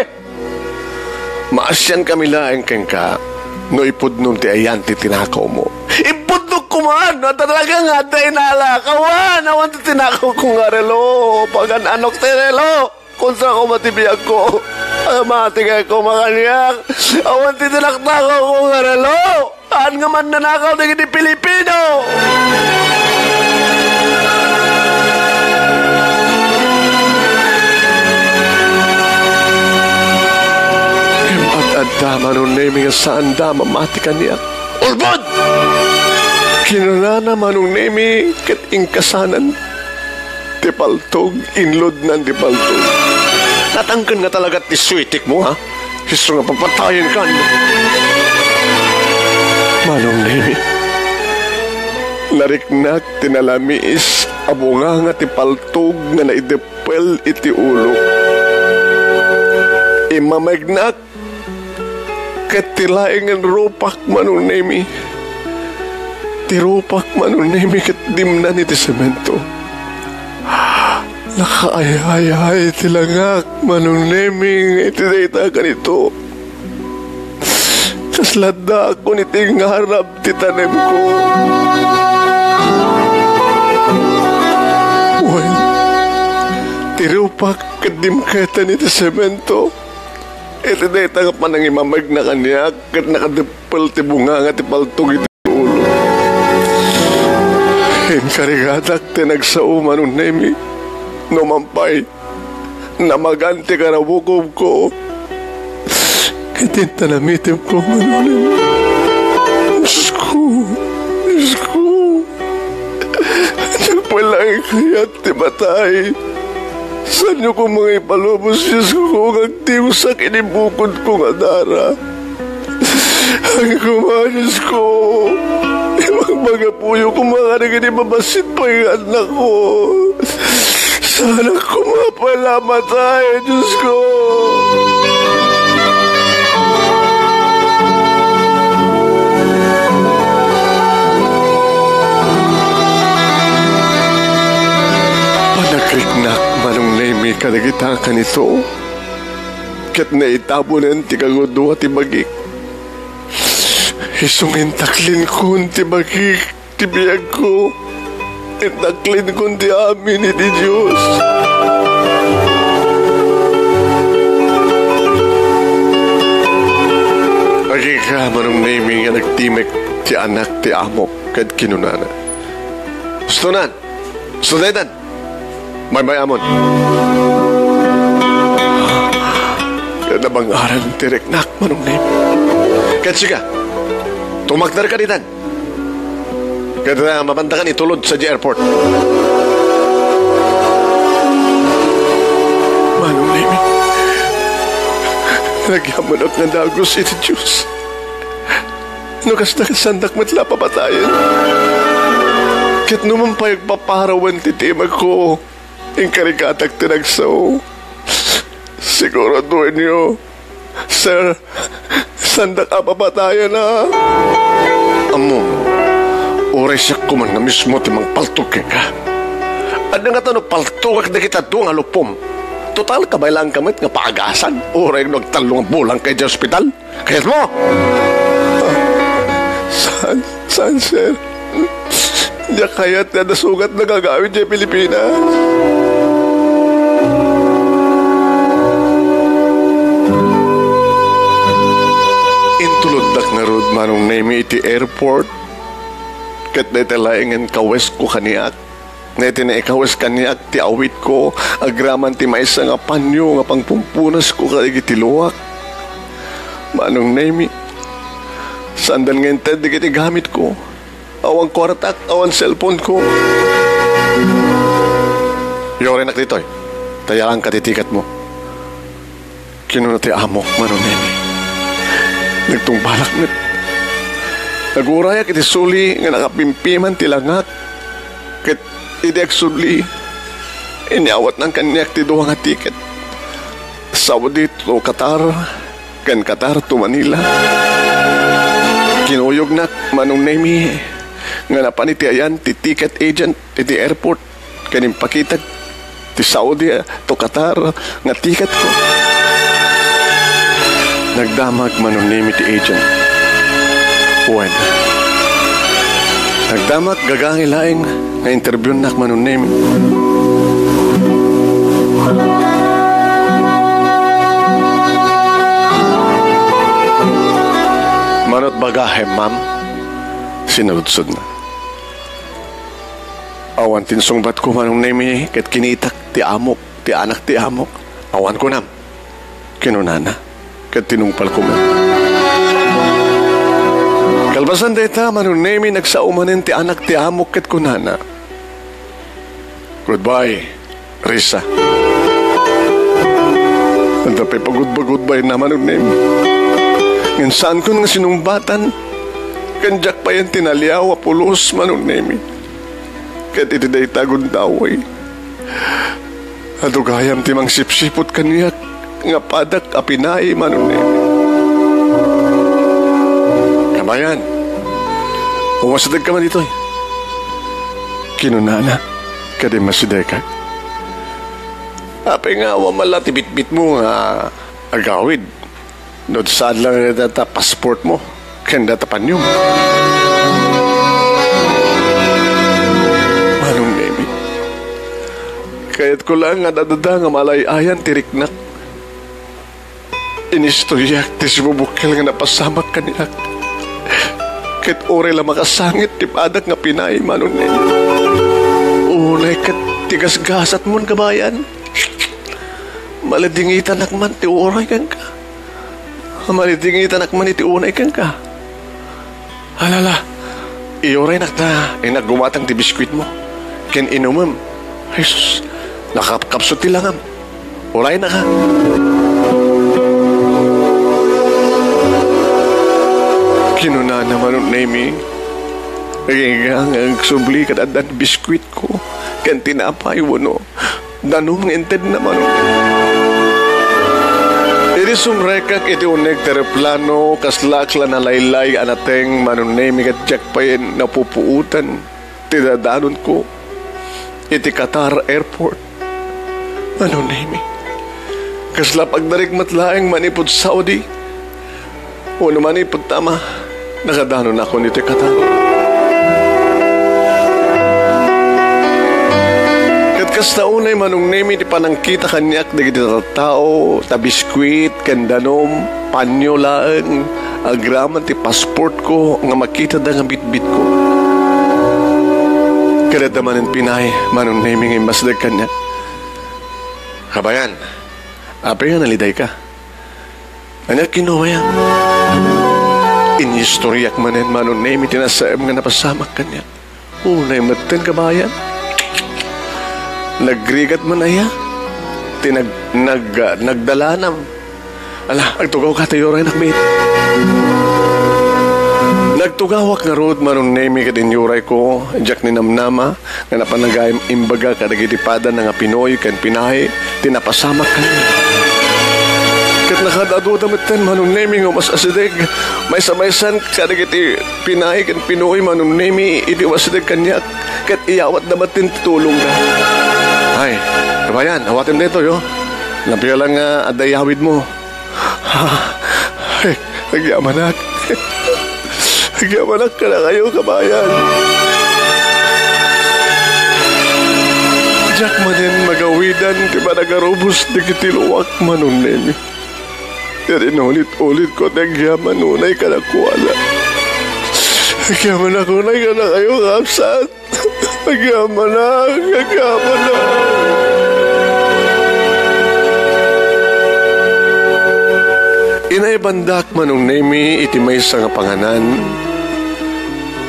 Maasiankami laeng kenka no ipudnom ti ayan ti tinakawmo. Ipudnok koma no adda talaga nga adda inala. Awan, awan ti tinakawko nga relo. Pagan-anok ti relo. Kontra koma ti biagko. Ay, matikay koma kaniak. Awan ti tinaktakawko nga relo. Saan nga mannanakaw dagiti Pilipino? Ngem ad-adda, Manong Nemi, nga saanda mamati kaniak. Ulbod! Kinunana, Manong Nemi, ket inkasanan ti paltog, inludnan ti paltog. Natangken nga talaga ti suitikmo, ha? Isu nga papatayenkan. Manong Nemi, nariknak ti nalamiis a bunganga ti paltog nga naideppel iti ulok. Immamegnak ket ti laengen rupak, Manong Nemi. Ti rupak, Manong Nemi, ket dimnan iti semento. Nakaayayay ti langak, Manong Nemi, nga iti dayta kanito. Kasla addaakon iti ngarab ti tanemko. Wen, ti rupak ket dimketan iti semento. Iti dayta nga panangimamegna kaniak ket nakadeppel ti bunganga ti paltog iti ulo. Inkarigatak ti nagsao, Manong Nemi. Numan pay, namagan ti karabukobko. Ket inta namitipko, Manong Nemi. Diosko, Diosko. Diak pay laeng kayat ti matay. Saanyo koma nga ipalubos, Diosko, nga agtiusak iti bukodko nga dara. Haan koma, Diosko, ibagbagapoyo koma kadagiti mabassit pay nga annakko. Saanak koma pay la a matay, Diosko. Panagriknak, Manong Nemi, kadagita kanito, ket naitabonen ti kagudua ti bagik. Isu nga intaklinkon ti bagik ti biagko, intaklinkon ti amin iti Dios. Agika, Manong Nemi, nga nagtimek ti anak ti amok ket kinunana, "Ustonan, usto daytan. Maybay-amon." Ket nabang-aran ti riknak, Manong Nemi. Ket sika, tumakderka ditan. Ket, ah, mapandakan itulod sadiay airport. Manong Nemi, nagyamanak nga dagus iti Dios. No kasta, ket saandak met la a papatayen. Ket numan pay agpaparawen ti timekko, inkarigatak ti nagsao. Siguro, duenyo, sir, saandak a papatayen, a? Ammom, uray siak koma a mismo ti mangpaltog kenka. Adda ngata no paltogak dagita dua nga lupom. Total, kabaylaanka met nga paagasan, uray no agtallo nga bulan ka idiay ospital. Kayatmo? Saan, saan, sir? Diak kayat nga adda sugat nga agawid idiay Pilipinas. Intuloddak ngarud, Manong Nemy, iti airport. Ket dayta laengen kawesko kaniak. Dayta naikawes kaniak ti awitko, agraman ti maysa nga panio nga pangpumpunasko kadagiti luak. Manong Nemy, saandan nga inted dagiti gamitko. Awan kuartak, awan cellphone-ko. Iuraynak ditoy, ta iyalanka ti tiketmo. Kinuna ti amok, Manong Nemy. Nagtungpalak met. Nagurayak iti suli nga nakapimpiman ti langak. Ket idi agsubli, inyawatnan kaniak ti dua nga tiket. Saudi to Qatar, ken Qatar to Manila. Kinuyognak, Manong Nemy, nga napan iti ayan ti ticket agent iti airport. Ken impakitak ti Saudi to Qatar nga tiketko. Nagdamag, Manong Nemy, ti agent. Wen, nagdamag gagangay laeng nga interviewnak, Manong Nemy. Manot bagahem, ma'am, sinaludsodna. Awan ti insungbatko, Manong Nemy, ket kinitak ti amok, ti anak ti amok. Awan kunam, kinunana, ket tinungpalko met. Kalpasan dayta, Manong Nemy, nagsao manen ti anak ti amok ket kunana, "Goodbye, Risa." Adda pay pagudbagudbayna, Manong Nemy. Ngem saankon nga sinumbatan, ken diak payen tinaliaw a pulos, Manong Nemy. Ket iti dayta gundaway, adu gayam ti mangsipsiput kaniak nga padak a pinaay, Manong Nemy. Kabayan, umasidegka man ditoy, kinunana, ket immasidegak. Apay nga awan man la ti bitbitmo nga agawid? No saan lang data passport mo, ken data panyom. Manong Nemy, kayatko lang nga adda nga malay-ayan ti riknak. Inistoryak ti sibubukkel nga napasamak kaniak. Ket uray la makasangit ti padak nga pinaay, Manong Nemy. Unay ket ti gasgasatmon, kabayan. Malidingitanak man ti uray kenka. Malidingitanak man iti unay kenka. Alala, iuraynak ta, inaggumatang ti biskuitmo ken inumem. Ay sus, nakapkapsut ti langam. Uraynaka. Kinunana, Manong Nemy, nga agsubli ket addan biskuitko ken tinapay wenno danom nga intedna, Manong Nemy. Idi sumrekak iti uneg ti eroplano, kaslaak la nalaylay a nateng, Manong Nemy, ket diak pay napupuotan ti dadanonko iti Qatar Airport. Manong Nemy, kasla pagdarik met laeng manipud Saudi wenno manipud ta ama, nakadanonakon iti Qatar. Ket kasta unay, Manong Nemy, ti panangkita kaniak dagiti tattao, ta biskuit ken danom, panyo laeng, agraman ti passportko nga makitada nga bitbitko. Ket adda manen pinaay, Manong Nemy, nga immasideg kaniak. Kabayan, apay nga nalidayka? Ania, kinuna, inistoriak manen, Manong Nemy, ti nasaem nga napasamak kaniak. Unay metten, kabayan. Nagrigat man aya ti nag-, nag-, ah, nagdalanam. Ala, agtugawka ta iuraynak met. Nagtugawak ngarud, Manong Nemy, ket inyurayko, diak ninamnama nga napan gayam imbaga kadagiti padana nga Pinoy ken pinaay ti napasamak kaniak. Ket nakaad-aduda metten, Manong Nemy, nga umas-asideg, maysa-maysan kadagiti pinaay ken Pinoy, Manong Nemy, iti umasideg kaniak, ket iyawatda metten ti tulongda. Ay, kabayan, awatem daytoy, o. Napia lang nga adda iyawidmo. Ay, agyamanak. Agyamanak kadakayo, kabayan. Diak manen magawidan ti panagarubos dagiti luak, Manong Nemi. Ket inulit-ulitko ti agyaman unay kadakuada. Agyamanak unay kadakayo, kakabsat. Agyamanak, agyamanak. Inaibandak, Manong Nemi, iti maysa nga panganan,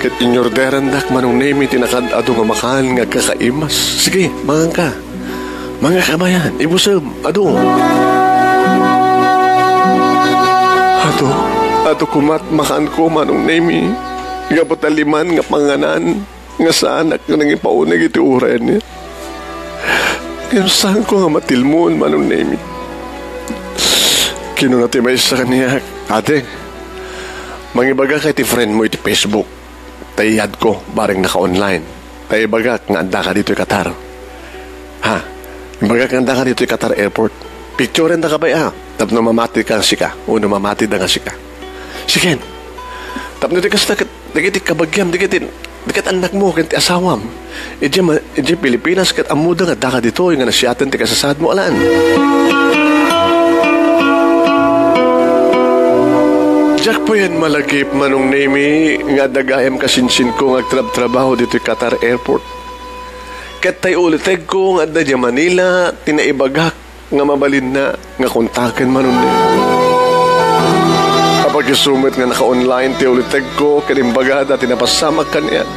ket inorderandak, Manong Nemi, ti nakaad-adu nga makan nga agkakaimas. Sige, manganka. Mangan, kabayan, ibusem, adu. Adu, adu komat makaanko, Manong Nemi. Gapu ta liman nga panganan nga saanak nga nangipauneg iti urayna. Ngem saanko nga matilmon, Manong Nemi. Kinuna ti maysa kaniak, "Ate, mangibagaka iti friend mo iti Facebook. Ta i-add-ko, bareng naka-online. Ta ibagak nga addaka ditoy Qatar. Ha? Ibagak nga addaka ditoy Qatar Airport. Picturenta ka pay, a, tapno mamatida nga sika, wenno mamatida nga sika." Sige. Tapno ti kasta ket dagiti kabagiam, dagiti, dagiti annakmo ken ti asawam, idiay ma-, idiay Pilipinas ket ammoda nga addaka ditoy nga nasiaten ti kasasaadmo, alan. Diak payen malagip, Manong Nemi, nga adda gayam kasinsinko nga agtrabtrabaho ditoy Qatar Airport. Ket tay ulitegko nga adda idiay Manila ti naibagak nga mabalinna nga kontaken, Manong Nemi. Apay isu met nga naka-online ti ulitegko ket imbagada ti napasamak kaniak.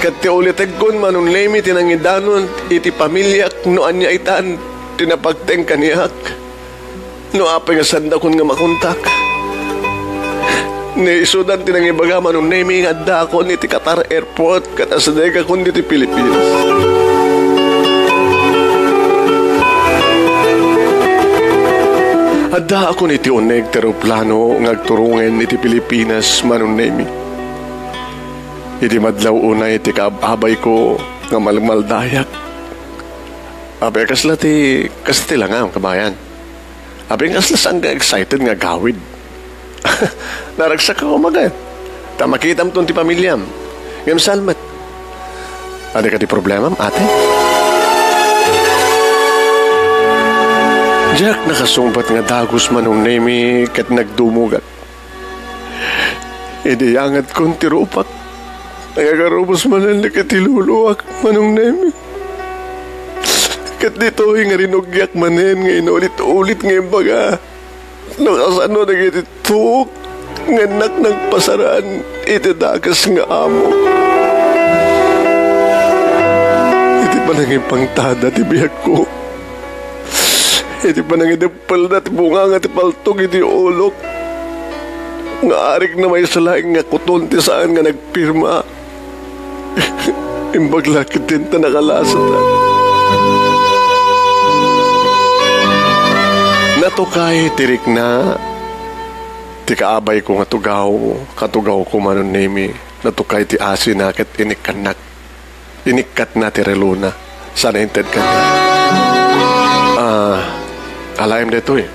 Ket ti ulitegkon, Manong Nemi, ti nangidanon iti pamiliak no ania itan ti napagteng kaniak. No apay nga saandakon nga makontak. Ni isudan ti nangibaga, Manong Nemi, nga addakon iti Qatar Airport ket asidegakon ditoy Pilipinas. Addaakon iti uneg ti eroplano nga agturongen iti Pilipinas, Manong Nemi. Idi madlaw unay ti kaab-abayko nga malmaldayak. Apay kasla ti, kasla ti langam, kabayan. Apay kasla saan nga excited nga agawid. Naragsak ako maket. Ta makitamton ti pamiliam. Ngem saan met. Adda kadi problemam, ate? Diak nakasungbat nga dagus, Manong Nemi, ket nagdumogak. Idi yangatkon ti rupak, nagagarubos manen dagiti luluak, Manong Nemi. Ket ditoy nga rinugiak manen nga inulit-ulit nga imbaga no kasano dagiti tuok nga innak nagpasaran iti dakes nga amo. Iti panangipangtada ti biagko, iti panangidep- pelda ti bunganga ti paltog iti ulok nga arigna maysa laeng nga kuton ti saan nga nagpirma. Imbag la ketdin ta nakalasat. Natukay ti rikna ti kaabayko nga tugaw, katugawko, Manong Nemi. Natukay ti asina ket inikkannak. Inikkatna ti relona. Saan a inted kaniak. Ah, alaem daytoy.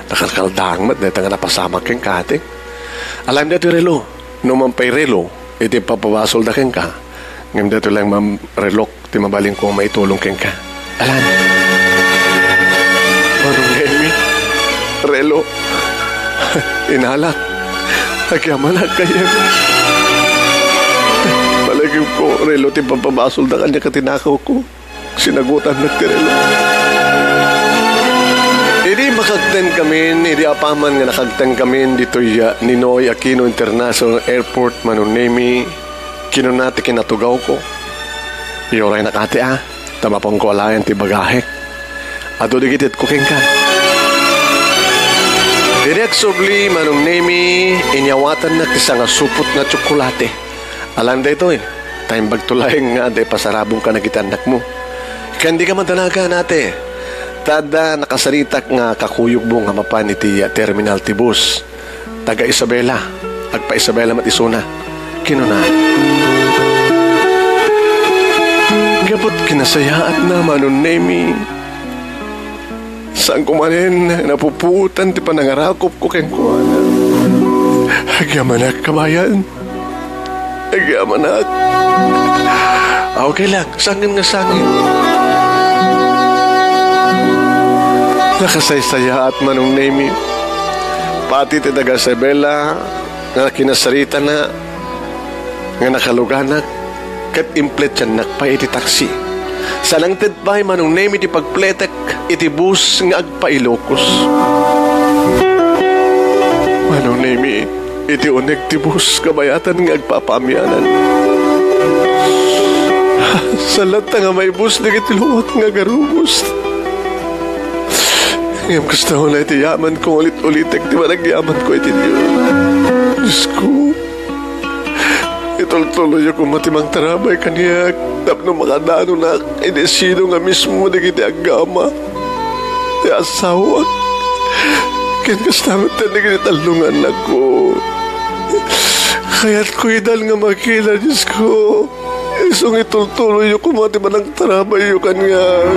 Nakalkaldaang met dayta nga napasamak kenka, ate. Alaem daytoy relo. No man pay relo, iti papabasolda kenka. Ngem daytoy laeng, ma'am, relok ti mabalinko nga maitulong kenka. Alan. Manong Nemi, relo. Inalak. Agyamanak kayem. Malagipko, relo ti papabasolda kaniak a tinakawko. Sinagutannak ti relo. Idi makagtenkamin, idi apaman nga nakagtenkamin ditoy, ah, Ninoy Aquino International Airport, Manong Nemi, kinuna ti kinatugawko, "Iuraynak, ate, a, ta mapanko alaen ti bagahek. Adu dagiti itedko kenka." Idi agsubli, Manong Nemi, inyawatannak ti sangasupot nga tsokolate. Alan daytoy, ta imbagto laeng nga adda ipasarabongka dagiti annakmo. Ken dika madanagan, ate, ta adda nakasaritak nga kakuyogmo nga mapan iti terminal ti bus. Taga Isabela, agpa-Isabela met isuna, kinuna. Gapu ti kinasayaatna, Manong Nemi, Saanko manen napupuotan ti panangarakupko kenkuana. Agyamanak, kabayan. Agyamanak. Ah, okay lang. Sangin nga sangin. Nakasaysayaat, Manong Nemi. Pati ti taga Isabela nga kinasaritana nga nakaluganak ket impletiannak pay iti taksi. Salangted pay, Manong Nemi, ti pagpletek iti bus nga agpa-Ilocos. Manong Nemi, iti uneg ti bus, kabayatan nga agpapaamianan. Salatta nga maibus dagiti luak nga agarubos. Ngem kasta unay ti yamanko, ulit-ulitek ti panagyamanko iti Dios. Diosko, itultuloyyo koma ti mangtarabay kaniak tapno makadanonak idi sino nga mismo dagiti aggama ti asawak. Ken kasta met dagiti tallo nga annakko. Kayatko idan nga makita, Diosko. Isu nga itultuloyyo koma ti panagtarabayyo kaniak.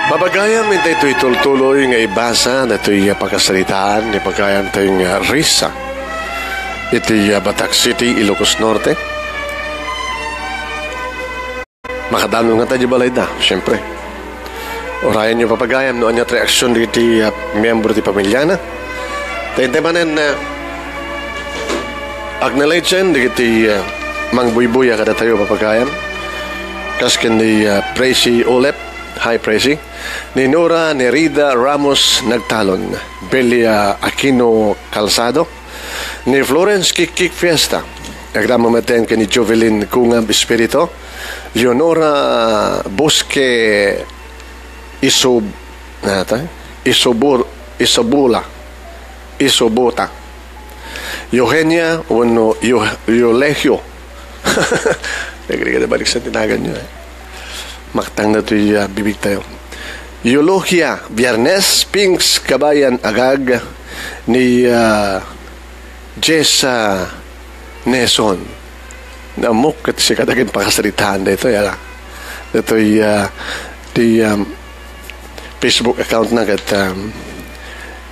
Papagayam, intay toy tultuloy nga ibasa datoy pakasaritaan ni pagayam tayo nga risa iti, ah, Batac City, Ilocos Norte. Makadanon nga tayo balayda, siyempre. Urayan nyo, papagayam, no anya ti reaksyon dagiti, ah, miyembro ti pamilyana. Tayo manen, ah, acknowledge-en dagiti, ah, mangbuybuya kadatayo, papagayam. Kas ken ni, ah, Presi Olep. Hi, Presi. Ni Nora Nerida Ramos Nagtalon, Belia Aquino Calzado, ni Florence Kikik Fiesta, agraman met ken ni Jovelyn Kungab Espirito, Leonora Bosque Isob-, nata? Isobur-, Isobula, Isobota, Eugenia wenno Yo-, Yolegio. Nagriga na balik sa tinagan nyo, eh. Maktang na to'y, ah, bibig tayo. Eulogia Biernes, Pinks Kabayan Agag, ni, ah, Jessa Neson. Namok ket sika dagin pakasaritaan daytoy, ala. Daytoy, ah, ti, um, Facebook account na ket, um,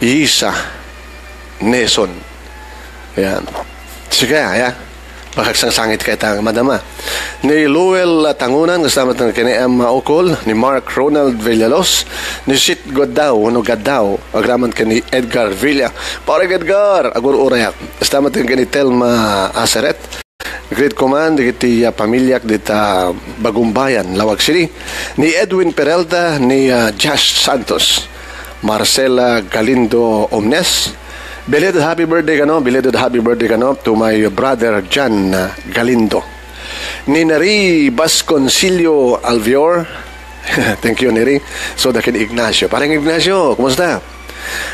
Isa Neson. Ayan. Sige, ayan. Bakasangsangit ka ita, madama. Ni Luel Tangunan, kasama ken ni Emma Ocol, ni Mark Ronald Villalos, ni Sit Godao, no Gadao, agraman ken ni Edgar Villa. Pare Edgar, agur-urayak. Kasama ken ni Telma Aseret. Greet koma dagiti, ah, pamiliak dita Bagumbayan, Laoag City, ni Edwin Peralta, ni, ah, Josh Santos, Marcela Galindo Omnes. Belated happy birthday kano, belated happy birthday kano to my brother John, ah, Galindo. Ni Neri Vasconcillo Alvior. Thank you, Neri. So, da ken Ignacio. Parang Ignacio, kumusta?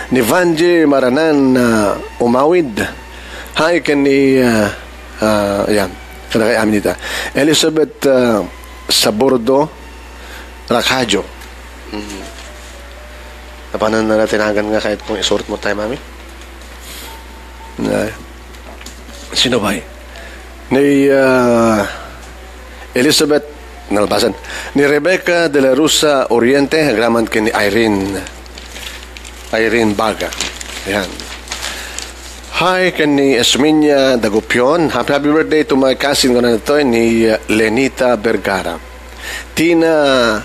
Ni Vanji Maranan, ah, Umawid. Hi, ken ni, ah, Ah, ayan. Kada kay amin ita. Elizabeth, ah, Sabordo Racajo. Mm. Napanan na natinagan nga kahit kung isurot mo tayo, mami? Na, sino ba eh? Ni, ah, Elizabeth, nalbasan. Ni Rebecca de la Rosa Oriente, agraman ken ni Irene. Irene Baga. Ayan. Hi, ken ni Esminia Dagupion. Happy, happy birthday to my cousin, kuna ditoy, ni, uh, Lenita Vergara. Tina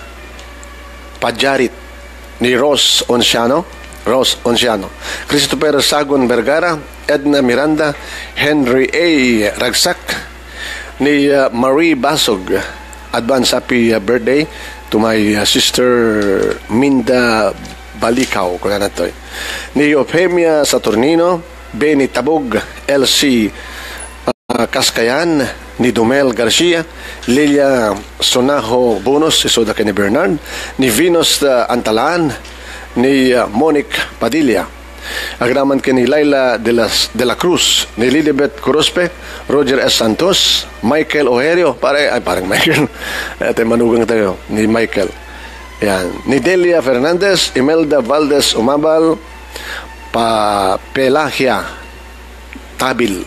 Pajarit, ni Rose Onciano. Rose Onciano. Christopher Sagon Vergara, Edna Miranda, Henry A. Ragsak, ni, uh, Marie Basog. Advance happy, uh, birthday to my, uh, sister Minda Balikaw, kuna natoy. Ni Eufemia Saturnino, Benny Tabog, L C, ah, Kaskayan, ni Dumel Garcia, Lilia Sonajo Bunos, isuda ken ni Bernard, ni Venus, ah, Antalan, ni, ah, Monic Padilla. Agraman ken ni Laila de la, de la Cruz, ni Lilibet Corospe, Roger S. Santos, Michael Oherio, pare, ay, parang Michael. Ate, manugang tayo ni Michael. Yan. Ni Delia Fernandez, Imelda Valdez Umabal, pa Pelagia Tabil.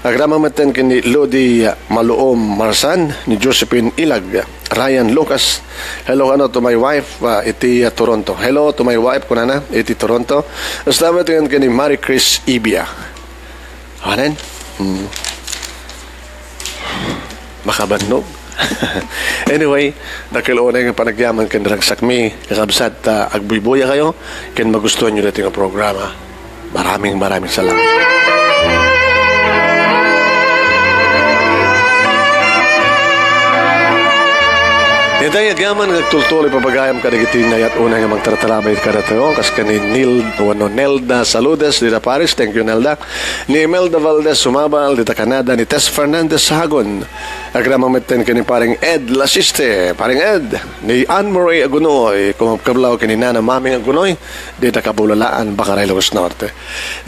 Agraman metten ken ni Lodi Maluom Marsan, ni Josephine Ilag, Ryan Lucas. Hello, ano, to my wife, ah, iti, ah, Toronto. Hello to my wife, kunana, iti Toronto. Basta metten ken ni Marie Chris Ibia. Anen? Hmm. Makabannog. Anyway, dakkel unay nga panagyaman ken ragsakmi, kakabsat, ta agbuybuya kayo, ken magustuhan nyo daytoy nga programa. Maraming, maraming salamat. Itay agyaman nga agtultuloy pagayam kadagiti nayat unay nga mangtartarabay kadatayo, kas ken ni Nil, wenno Nelda Saludes, dita Paris. Thank you, Nelda. Ni Imelda Valdez Sumabal, dita Canada, ni Tess Fernandez Sahagon. Agraman metten ken ni Pareng Ed Lasiste. Pareng Ed, ni Anne Marie Agunoy, kumabkablaw ken ni Nana Maming Agunoy, dita Kabulalaan, Bacaray, Ilocos Norte.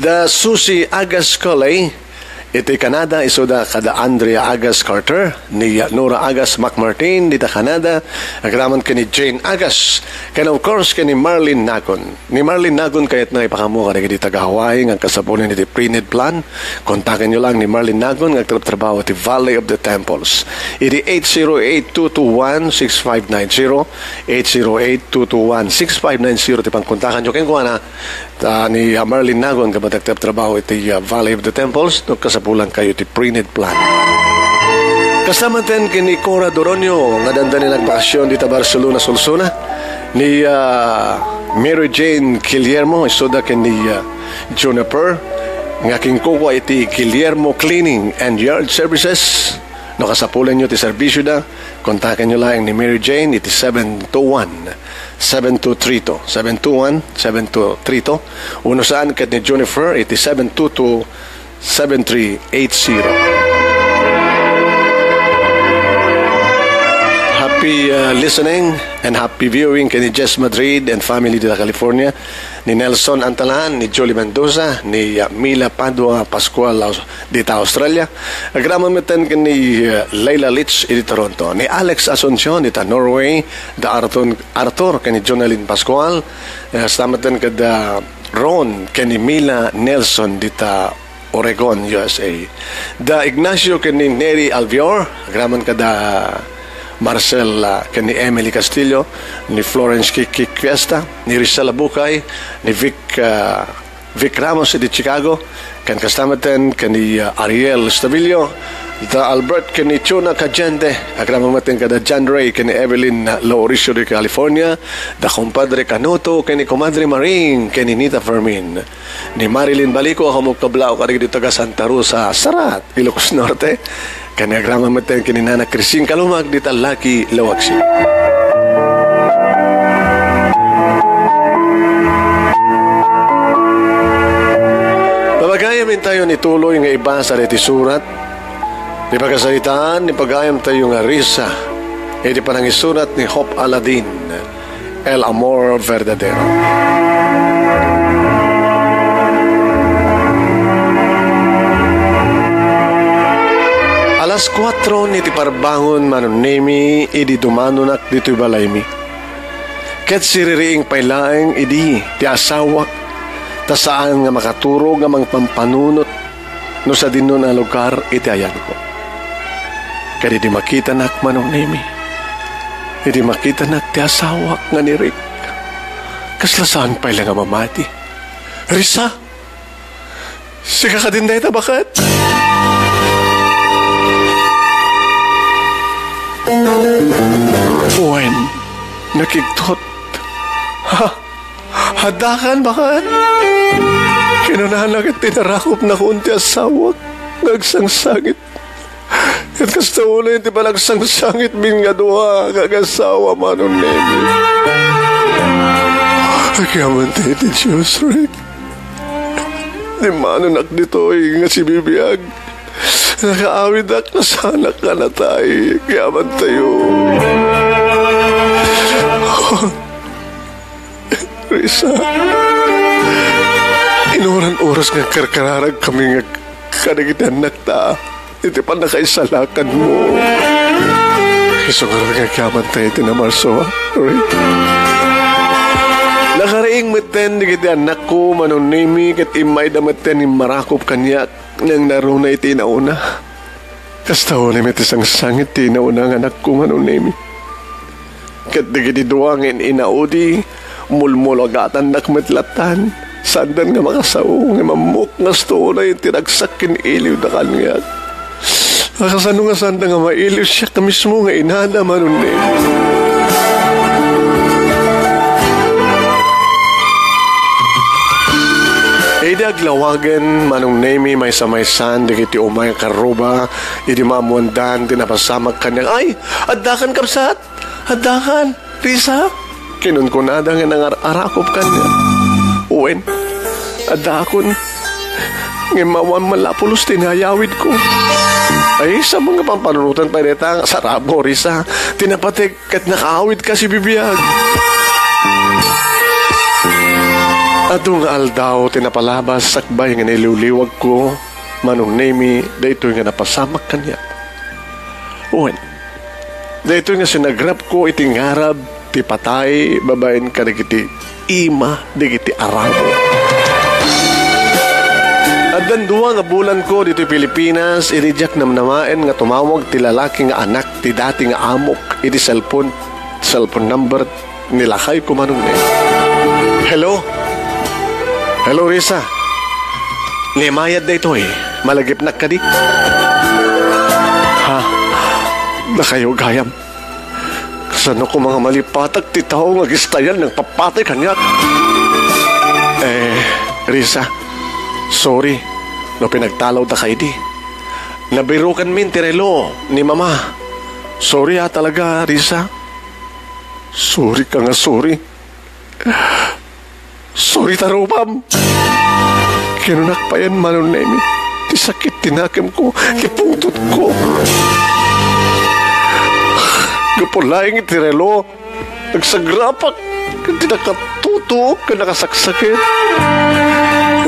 Da Susie Agas Coley, iti Canada, isuda kada Andrea Agas Carter, ni Nora Agas McMartin, dita Canada, agraman ken ni Jane Agas, ken of course, ken ni Marlene Nagon. Ni Marlene Nagon kayatna ipakaammo kadagiti taga-Hawaii nga agkasapulan iti pre-need plan. Kontakenyo lang ni Marlene Nagon nga agtrabtrabaho iti Valley of the Temples. Iti eight zero eight two two one six five nine zero, eight zero eight two two one six five nine zero ti pangkontakanyo kenkuana. Ta ni, ah, Marlene Nagon, ket agtrabtrabaho iti, ah, Valley of the Temples, no kasapulan kayo iti pre-need plan. Kasta metten ken ni Cora Doronio, nga dandani nagbakasyon dita Barcelona, Solsona, ni, ah, Mary Jane Guillermo, isuda ken ni, ah, Juniper, nga kinkukua iti Guillermo Cleaning and Yard Services. No kasapulanyo ti serbisioda, kontakenyo laeng ni Mary Jane iti seven two one, seven two three two, seven two one, seven two three two, wenno saan ket ni Jennifer iti seven two two, seven three eight zero. Happy, uh, listening and happy viewing ken ni Jess Madrid and family dita California, ni Nelson Antalan, ni Julie Mendoza, ni, uh, Mila Padua Pascual, Aus-, dita Australia. Agraman metten ken ni, uh, Leila Litz iti Toronto, ni Alex Asuncion dita Norway, da Arthur, Arthur ken ni Jonalyn Pascual, uh, kasta metten kada Ron ken ni Mila Nelson dita Oregon, U S A. Da Ignacio ken ni Neri Alvior, agraman kada Marcel, ah, ken ni Emily Castillo, ni Florence Kiki Cuesta, ni Rizal Abukay, ni Vic, ah, Vic Ramos iti Chicago, ken kasta metten ken ni, ah, Ariel Stavillo, da Albert ken ni Chuna Cadiente, agraman metten kada John Ray ken ni Evelyn, ah, Lauricio de California, da Compadre Canuto ken ni Comadre Maring ken ni Nita Fermin. Ni Marilyn Balico a kumukablaw kadagiti taga Santa Rosa, Sarat, Ilocos Norte. Ken ni agraman metten ken ni Nana Christine Kalumag dita Lucky, Lawaksi. Pagayam intayo ni tuloy nga ibasa daytoy surat. Ni pakasaritaan, ni pagayam tayo nga risa. Iti panangisurat ni Hope Aladin. El Amor Verdadero. Alas kuatro iti parbangon, Manong Nemi, idi dumanonak ditoy balaymi. Ket siririing pay laeng idi ti asawak, ta saan nga makaturog nga mangpampanunot no sadino a lugar iti ayanko. Ket idi makitanak, Manong Nemi, idi makitanak ti asawak nga ni Rick, kasla saan pay la nga mamati. Risa, sika kadin dayta, baket? Wen, nakigtot. Ha? Addakan, baket? Kinunana ket tinarakopnakon ti asawak nga agsangsangit. Ket kasta ulen ti panagsangsangitmin nga dua nga agasawa, Manong Nemi. Agyaman ti iti Dios, Rick. Dimmanonak ditoy nga sibibiag. Nakaawid ak, nasanak nga natay. Agyaman tayo. Risa. Dios nga karkararagkami nga kadagiti annakta iti pannakaisalakanmo. Isu ngarud nga agyamankami iti namarso, Rick. Nakariing metten dagiti annakko, Manong Nemi, ket immayda metten immarakop kaniak nga naruna iti inauna. Kasta ulim iti sangsangit ti inauna nga anakko, Manong Nemi. Ket dagiti dua nga in-inaudi, mulmulagannak met lattan. Saandan nga makasao nga mammok nga asto unay ti ragsak ken iliwda kaniak. A, kasano nga saanda nga mailiw, siak mismo nga inada, Manong Nemi. Idi aglawagen, Manong Nemi, maysa-maysan dagiti umay a karruba, idi maammoandan ti napasamak kaniak. Ay, addakan, kabsat! Addakan, Risa? Kinunkunada nga nangar-arakop kaniak. Wen, addakon. Ngem awan man la pulos ti naayawidko. Ay, saan nga pampanunoten pay dayta nga sarabo, Risa? Ti napateg ket nakaawidka sibibiag. Adu nga aldaw ti napalabas sakbay nga niliwliwagko, Manong Nemi, daytoy nga napasamak kaniak. Wen, daytoy nga sinagrapko iti ngarab ti patay babaen kadagiti ima dagiti arabo. Addan dua nga bulanko ditoy Pilipinas, idi diak namnamaen nga tumawag ti lalaki nga anak ti dati nga amok iti cellphone, cellphone number ni lakayko, Manong Nemi. Hello? Hello, Risa. Ni Mayad daytoy. Malagipnak kadi? Ha? Dakayo gayam. Kasano ko nga malipatak ti tao nga agistayan nga agpapatay kaniak? Eh, Risa, sorry no pinagtalawdaka idi. Nabirukanmin ti relo ni Mama. Sorry, ah, talaga, Risa. Sorry ka nga sorry. Sorry ta rupam. Kinunak payen, Manong Nemi, ti sakit ti nakemko, ti pungtotko. Gapu laeng iti relo, nagsagrapak ken ti nakatutuok ken nakasaksakit.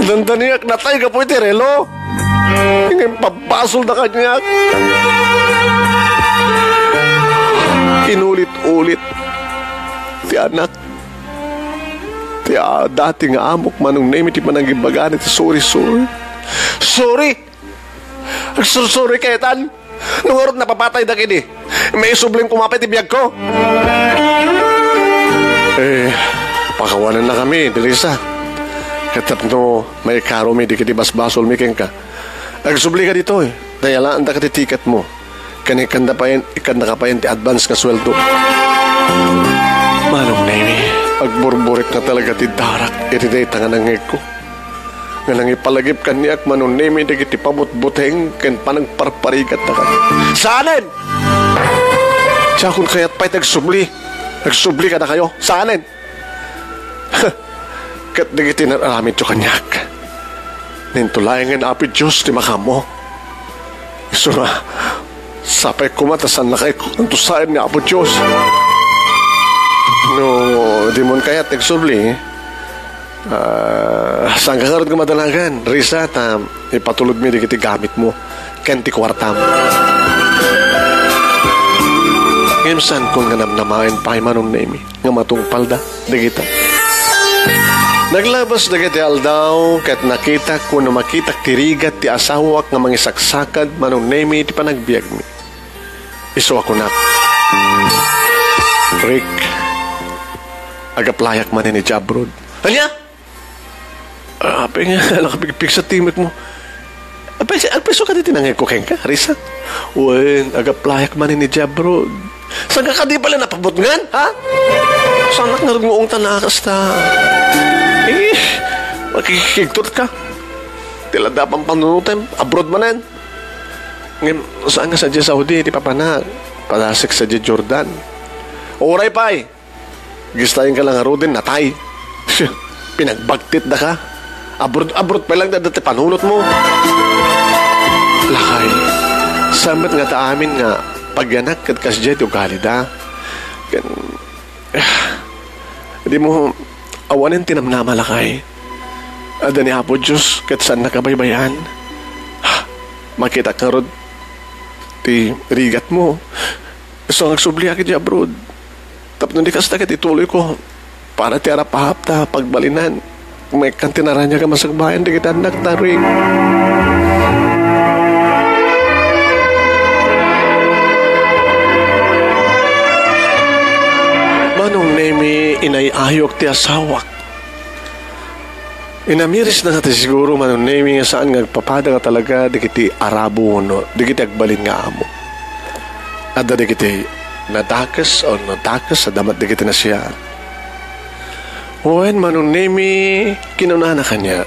Dandaniak natay gapu iti relo. Ngem pabbasolda kaniak. Inulit-ulit ti anak, ti, ah, dati nga amok, Manong Nemi, ti panangibagana ti sorry, sorry. Sorry! Agsursuri kaytan! No ngarud napapataydak idi, maisublim koma pay ti biagko. Eh, pakawanannakami, Delisa. Ket tapno maikarumi dagiti basbasolmi kenka, agsublika ditoy, ta yalaandaka ti tiketmo. Ken ikkanda payen, ikkandaka payen ti advance nga sueldo. Manong Nemi, agburburitna talaga ti darak iti dayta nga nangngegko. Nga nangipalagip kaniak, Manong Nemi, dagiti pabutbuteng ken panagparparigatda kaniak. Saanen! Diakon kayat pay ti agsubli. Agsubli kadakayo. Saanen! Ket dagiti nar-aramidyo kaniak, ninto laengen Apo Dios ti makaammo. Isu nga, sapay koma ta saannaka ikkanto saen ni Apo Dios. No, dimon kayat ti agsubli, ah, saanka ngarud nga madanagan, Risa, ta ipatulodmi dagiti gamitmo ken ti kuartam. Ngem saankon nga namnamaen pay, Manong Nemi, nga matungpalda dagita. Naglabas dagiti aldaw ket nakitak wenno makitak ti rigat ti asawak nga mangisaksakad, Manong Nemi, iti panagbiagmi. Isu a kunak, "Rick, agaplayak manen idiay abroad." Ania? Ah, apay nga, nakapigpigsa ti imekmo. Apay, apay isu kadi ti nangngegko kenka, Risa? Wen, agaplayak manen idiay abroad. Saanka kadi pay la napabutngan, ha? Saanak ngarud nga ungtan a kasta. Eh, makikigtot ka. Ti la adda pampanunotem, abroad manen. Ngem, saan nga sadiay Saudi ti papanak. Padasek sadiay Jordan. Uray pay. Gistayenka la ngaruden, natay. Pinagbagtitdaka. Abroad, abroad pay laeng ti adda ti panunotmo. Lakay, saan met ngata amin nga pagyanak ket kasdiay ti ugalida? Ken, dimo awanen ti namnama, lakay. Adda ni Apo Dios ket saannak a baybay-an. Makitak ngarud ti rigatmo. Isu nga agsubliak idiay abroad. Tapno di kasta ket ituloyko para ti arap-ahap ta pagbalinan. Maikkan ti naraniag a masagbayan dagiti annakta, Rick. Manong Nemi, inay-ayok ti asawak. Inamirisna nga ti siguro, Manong Nemi, nga saan nga agpapada nga talaga dagiti arabo wenno dagiti agbalin nga amo. Adda dagiti nadakes o nadakes, adda met dagiti nasiaat. Wen, Manong Nemi, kinunana kaniak.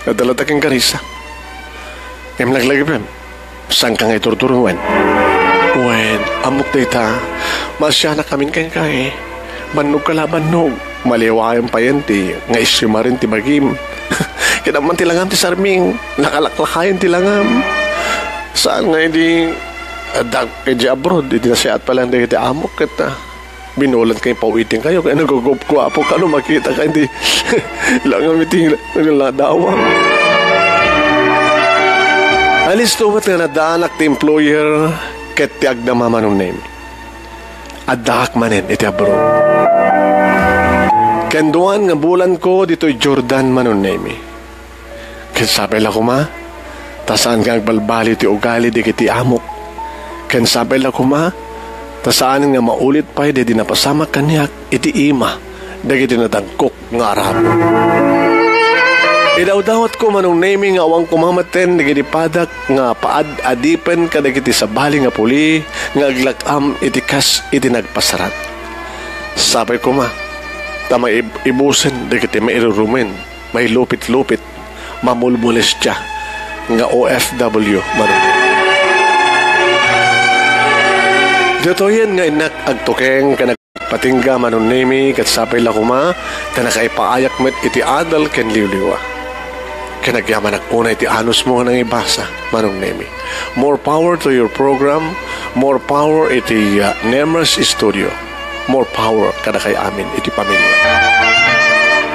Adda latta ken Carissa. Ngem laglagipem. Saanka nga iturturong wen? Wen, ammok dayta. Maasianak amin kenka, eh. Bannogka la, bannog. Maliwaem payen ti nga isimaren ti bagim. Kinamman ti langam ti sarming. Nakalaklakayen ti langam. Saan nga idi adda idiay abroad, idi nasiaat pay lang dagiti amok ket, ah, binulan kay pawiting kayo, kay nagugupkuapo ka no makita ka, hindi. Langam iti nagladawang. Alisto met nga nadaanak ti employer ket ti agdama, Manong Nemi. Addaak manen iti abroad. Ken duan nga bulanko ditoy Jordan, Manong Nemi. Ken sapay la koma, ta saan nga agbalbaliw ti ugali dagiti amok. Ken sapay la koma, ta saan nga maulit pay daydi napasamak kaniak iti ima dagiti nadangkok nga arabo. Idawdawatko, Manong Nemi, nga awan koma metten dagiti padak nga paad-adipen kadagiti sabali nga puli nga aglak-am iti kas iti nagpasarak. Sapay koma, ta maib-, ibusen dagiti mairurumen mailupit-lupit, mamulmolestia nga O F W, Manong. Ditoyen nga innak agtukeng ken agpatingga, Manong Nemi, ket sapay la koma ta nakaipaayak met iti adal ken liwliwa. Ken agyamanak unay ti anusmo nga nangibasa, Manong Nemi. More power to your program, more power iti, uh, Nemers Studio. More power kadakay amin iti pamilya.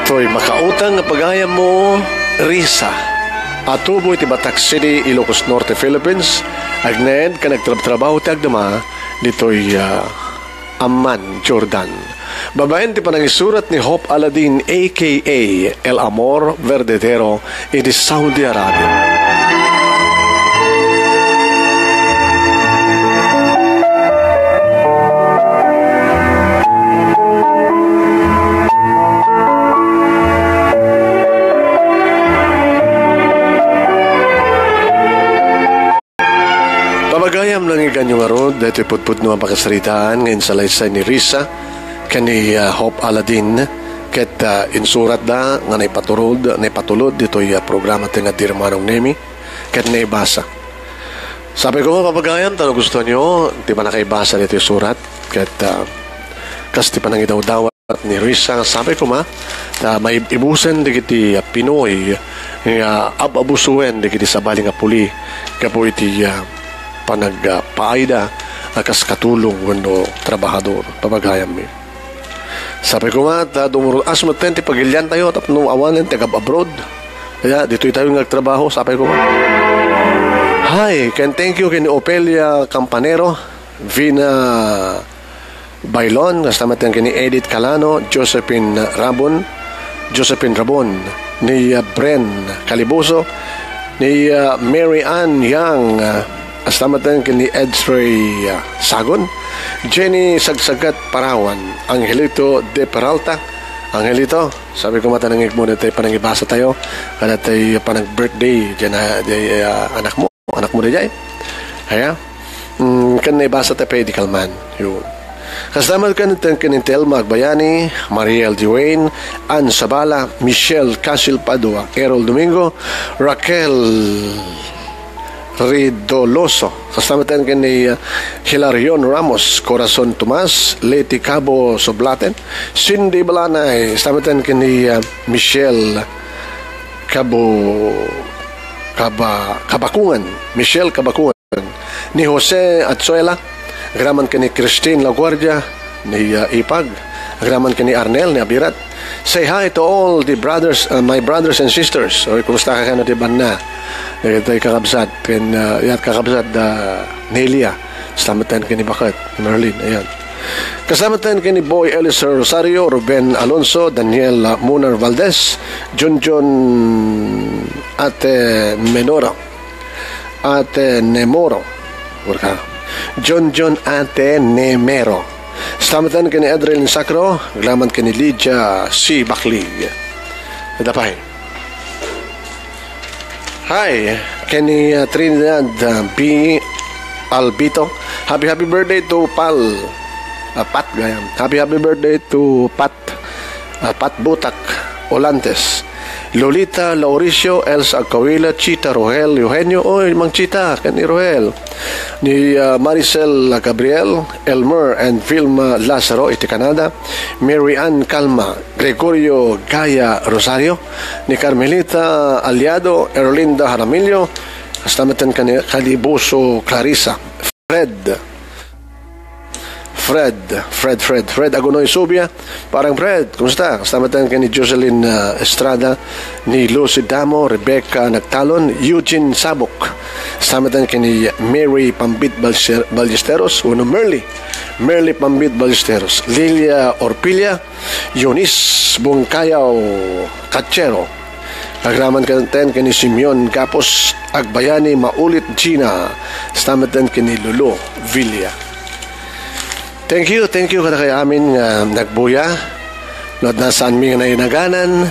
Toy makautang nga pagayammo, Risa, a tubo iti Batac City, Ilocos Norte, Philippines, agnaed ken agtrabtrabaho ti agdama ditoy, ah, Amman, Jordan. Babaen ti panangisurat ni Hope Aladin, A K A El Amor Verdadero, iti Saudi Arabia. Pamagayam, nangiganyo ngarud daytoy pudpudno a pakasaritaan nga insalaysay ni Risa ken ni, ah, Hope Aladin, ket, ah, insuratda nga naipaturod, naipatulod ditoy, ah, programa ti nga Dear Manong Nemi, ket naibasa. Sapay koma, pamagayam, ta no gustoenyo ti mannakaibasa ditoy surat, ket, ah, kas ti panangidawdawat ni Risa, sapay koma, ta maibusen dagiti, ah, Pinoy nga ab-abusoen dagiti sabali nga puli gapu iti, ah, panagpaayda a kas katulong wenno trabahador, pamagayammi. Sapay koma, ta dumurut-as metten ti pagiliantayo tapno awanen ti agab-abroad. Kaya, ditoy tayo nga agtrabaho, sapay koma. Hi, ken thank you ken Opelia Campanero, Vina Bailon, kasta met ken ni Edith Calano, Josephine Rabon, Josephine Rabon, ni, uh, Bren Calibuso, ni, uh, Mary Ann Yang, uh, kasta met ken ni Edfrey, uh, Sagon, Jenny Sagsagat Parawan, Angelito De Peralta, Angelito, sapay koma ta nangngegmo daytoy panangibasa tayo, kada tay panag-birthday, diyan na, diyan, uh, anak mo. Anak mo daydiay. Aya? Mm, ken naibasa tayo pay idi kalman. Yun. Kasta met ken, ken, ken ni Telma Agbayani, Mariel Dewayne, Ann Sabala, Michelle Casil Padua, Errol Domingo, Raquel Ridoloso. Kasta met ken ni, uh, Hilarion Ramos, Corazon Tomas, Leti Cabo Soblaten, Cindy Balanay. Kasta met ken ni, uh, Michelle Cabo Kaba-, Kabakungan, Michelle Kabakungan, ni Jose Atsuela, agraman ken ni Christine Laguardia, ni, ah, Ipag, Agraman ken ni Arnel, ni Abirat. Say hi to all the brothers, uh, my brothers and sisters. Oy, kumusta ka kano ti banna? Dagitoy kakabsat, ken, uh, yat kakabsat da Nelia. Kastamatan ken ni Bakat, ni Merlin, ayan. Kastamatan ken ni Boy Eliser Rosario, Ruben Alonso, Daniel, uh, Munar Valdez, Junjun Ate Menora. Ate Nemoro. Urka. John John Ate Nemero. Stamatan ken ni Adrian Sacro, agraman ken ni Lydia C. Baklig. Adda pay. Hi, ken ni, uh, Trinidad, uh, B. Albito. Happy, happy birthday to Pal. Uh, Pat, gayam. Happy, happy birthday to Pat. Ah, Pat Butak Olantes, Lolita Lauricio, Elsa Agkawila, Chita Rohel, Eugenio, oy, Mang Chita, ken ni Rohel, ni, ah, Maricel Gabriel, Elmer and Vilma Lazaro iti Canada, Mary Ann Calma, Gregorio Gaya Rosario, ni Carmelita Aliado, Erlinda Jaramillo, kastamatan kani, Kalibuso Clarissa. Fred. Fred, Fred, Fred, Fred Agunoy Subia. Parang Fred, kumusta? Kastamatan ken ni Jocelyn, ah, Estrada, ni Lucy Damo, Rebecca Nagtalon, Eugene Sabok. Kastamatan ken ni Mary Pambit Balse-, Ballesteros, uno Merly. Merly Pambit Ballesteros, Lilia Orpilla, Eunice Bungkayaw Kachero. Agraman ken ten ken ni Simeon Gapos, Agbayani Maulit Gina, stameten ken ni Lulu Villa. Thank you, thank you kadakayo amin nga nagbuya. No adda saanmi nga nainaganan,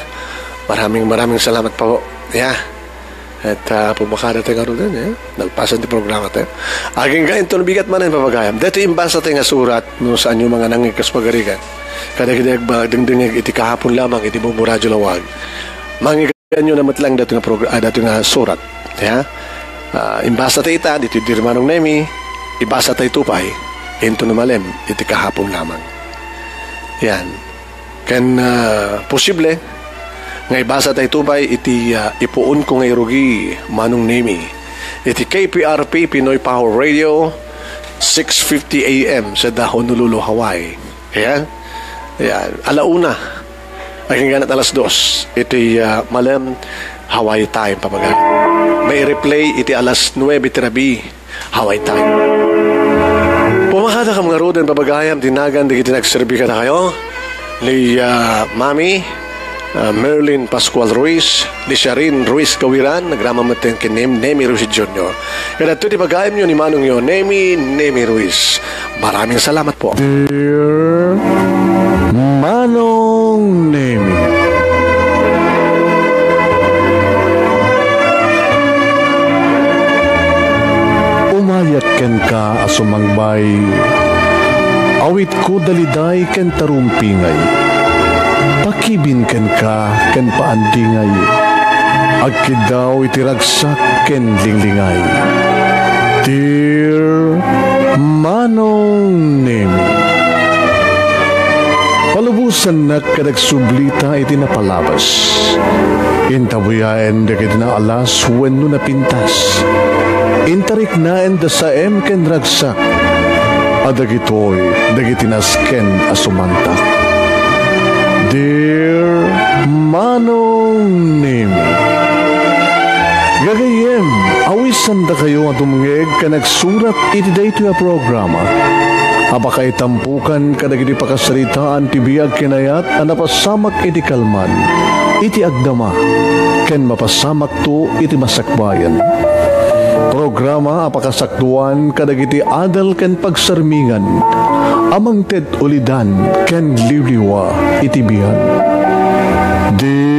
maraming, maraming salamat po. Yeah. Et, ah, pumakada tayo ngaruden, eh. Nalpasan ti programa tayo. Agingga inton bigat manen, papagayam. Daytoy imbasa tayo nga surat, no saanyo nga nangngeg kas pagarigan. Kadagiti agba-, dengdengngeg iti kahapon lamang iti Bubu Radio Lawag. Mangngeg Anyo na met lang daytoy nga progr-, ah, daytoy nga surat. Ya? Ah, imbasa tayo ita, ditoy di Manong Nemi, ibasa tayo ito pay, inton malem, iti kahapon lamang. Yan. Ken, ah, posible, nga ibasa tayo ito pay, iti, ah, ipuon ko nga irugi, Manong Nemi. Iti K P R P, Pinoy Power Radio, six fifty A M, sa Honolulu, Hawaii. Ayan. Ayan. Ala una. Agingga alas dos. Iti, ah, malem, Hawaii time, papaga. May replay iti alas nuebe ti rabii, Hawaii time. Pumakada kam ngaruden, papagayam, dinagan, digiti nagserbi kadakayo. Ni, ah, Mami, ah, Merlin Pascual Ruiz, ni Sharin Ruiz Gawiran, nagrama met ken Nem-, Nemi Ruiz Junior. Kadagitoy ti pagayamyo ni Manongyo, Nemi, Nemi Ruiz. Maraming salamat po. Dear Manong Nemi, umayat kenka a sumangbay. Awitko daliday ken tarumpingay. Pakibin kenka ken paandingay. Agkiddaw iti ragsak ken linglingay. Dear Manong Nemi, palubosannak ket agsublita iti napalabas. Intabuyaen dagiti naalas wenno napintas. Intariknaen da saem ken ragsak. A dagitoy dagiti nasken a sumantak. Dear Manong Nemi, gagayyem, awisan dakayo a dumngeg ken agsurat iti daytoy a programa a pakaitampukan kadagiti pakasaritaan ti biag ken ayat a napasamak iti kalman, iti agdama, ken mapasamakto iti masakbayan. Programa a pakasakduan kadagiti adal ken pagsarmingan a mangted ulidan ken liwliwa iti biag. Di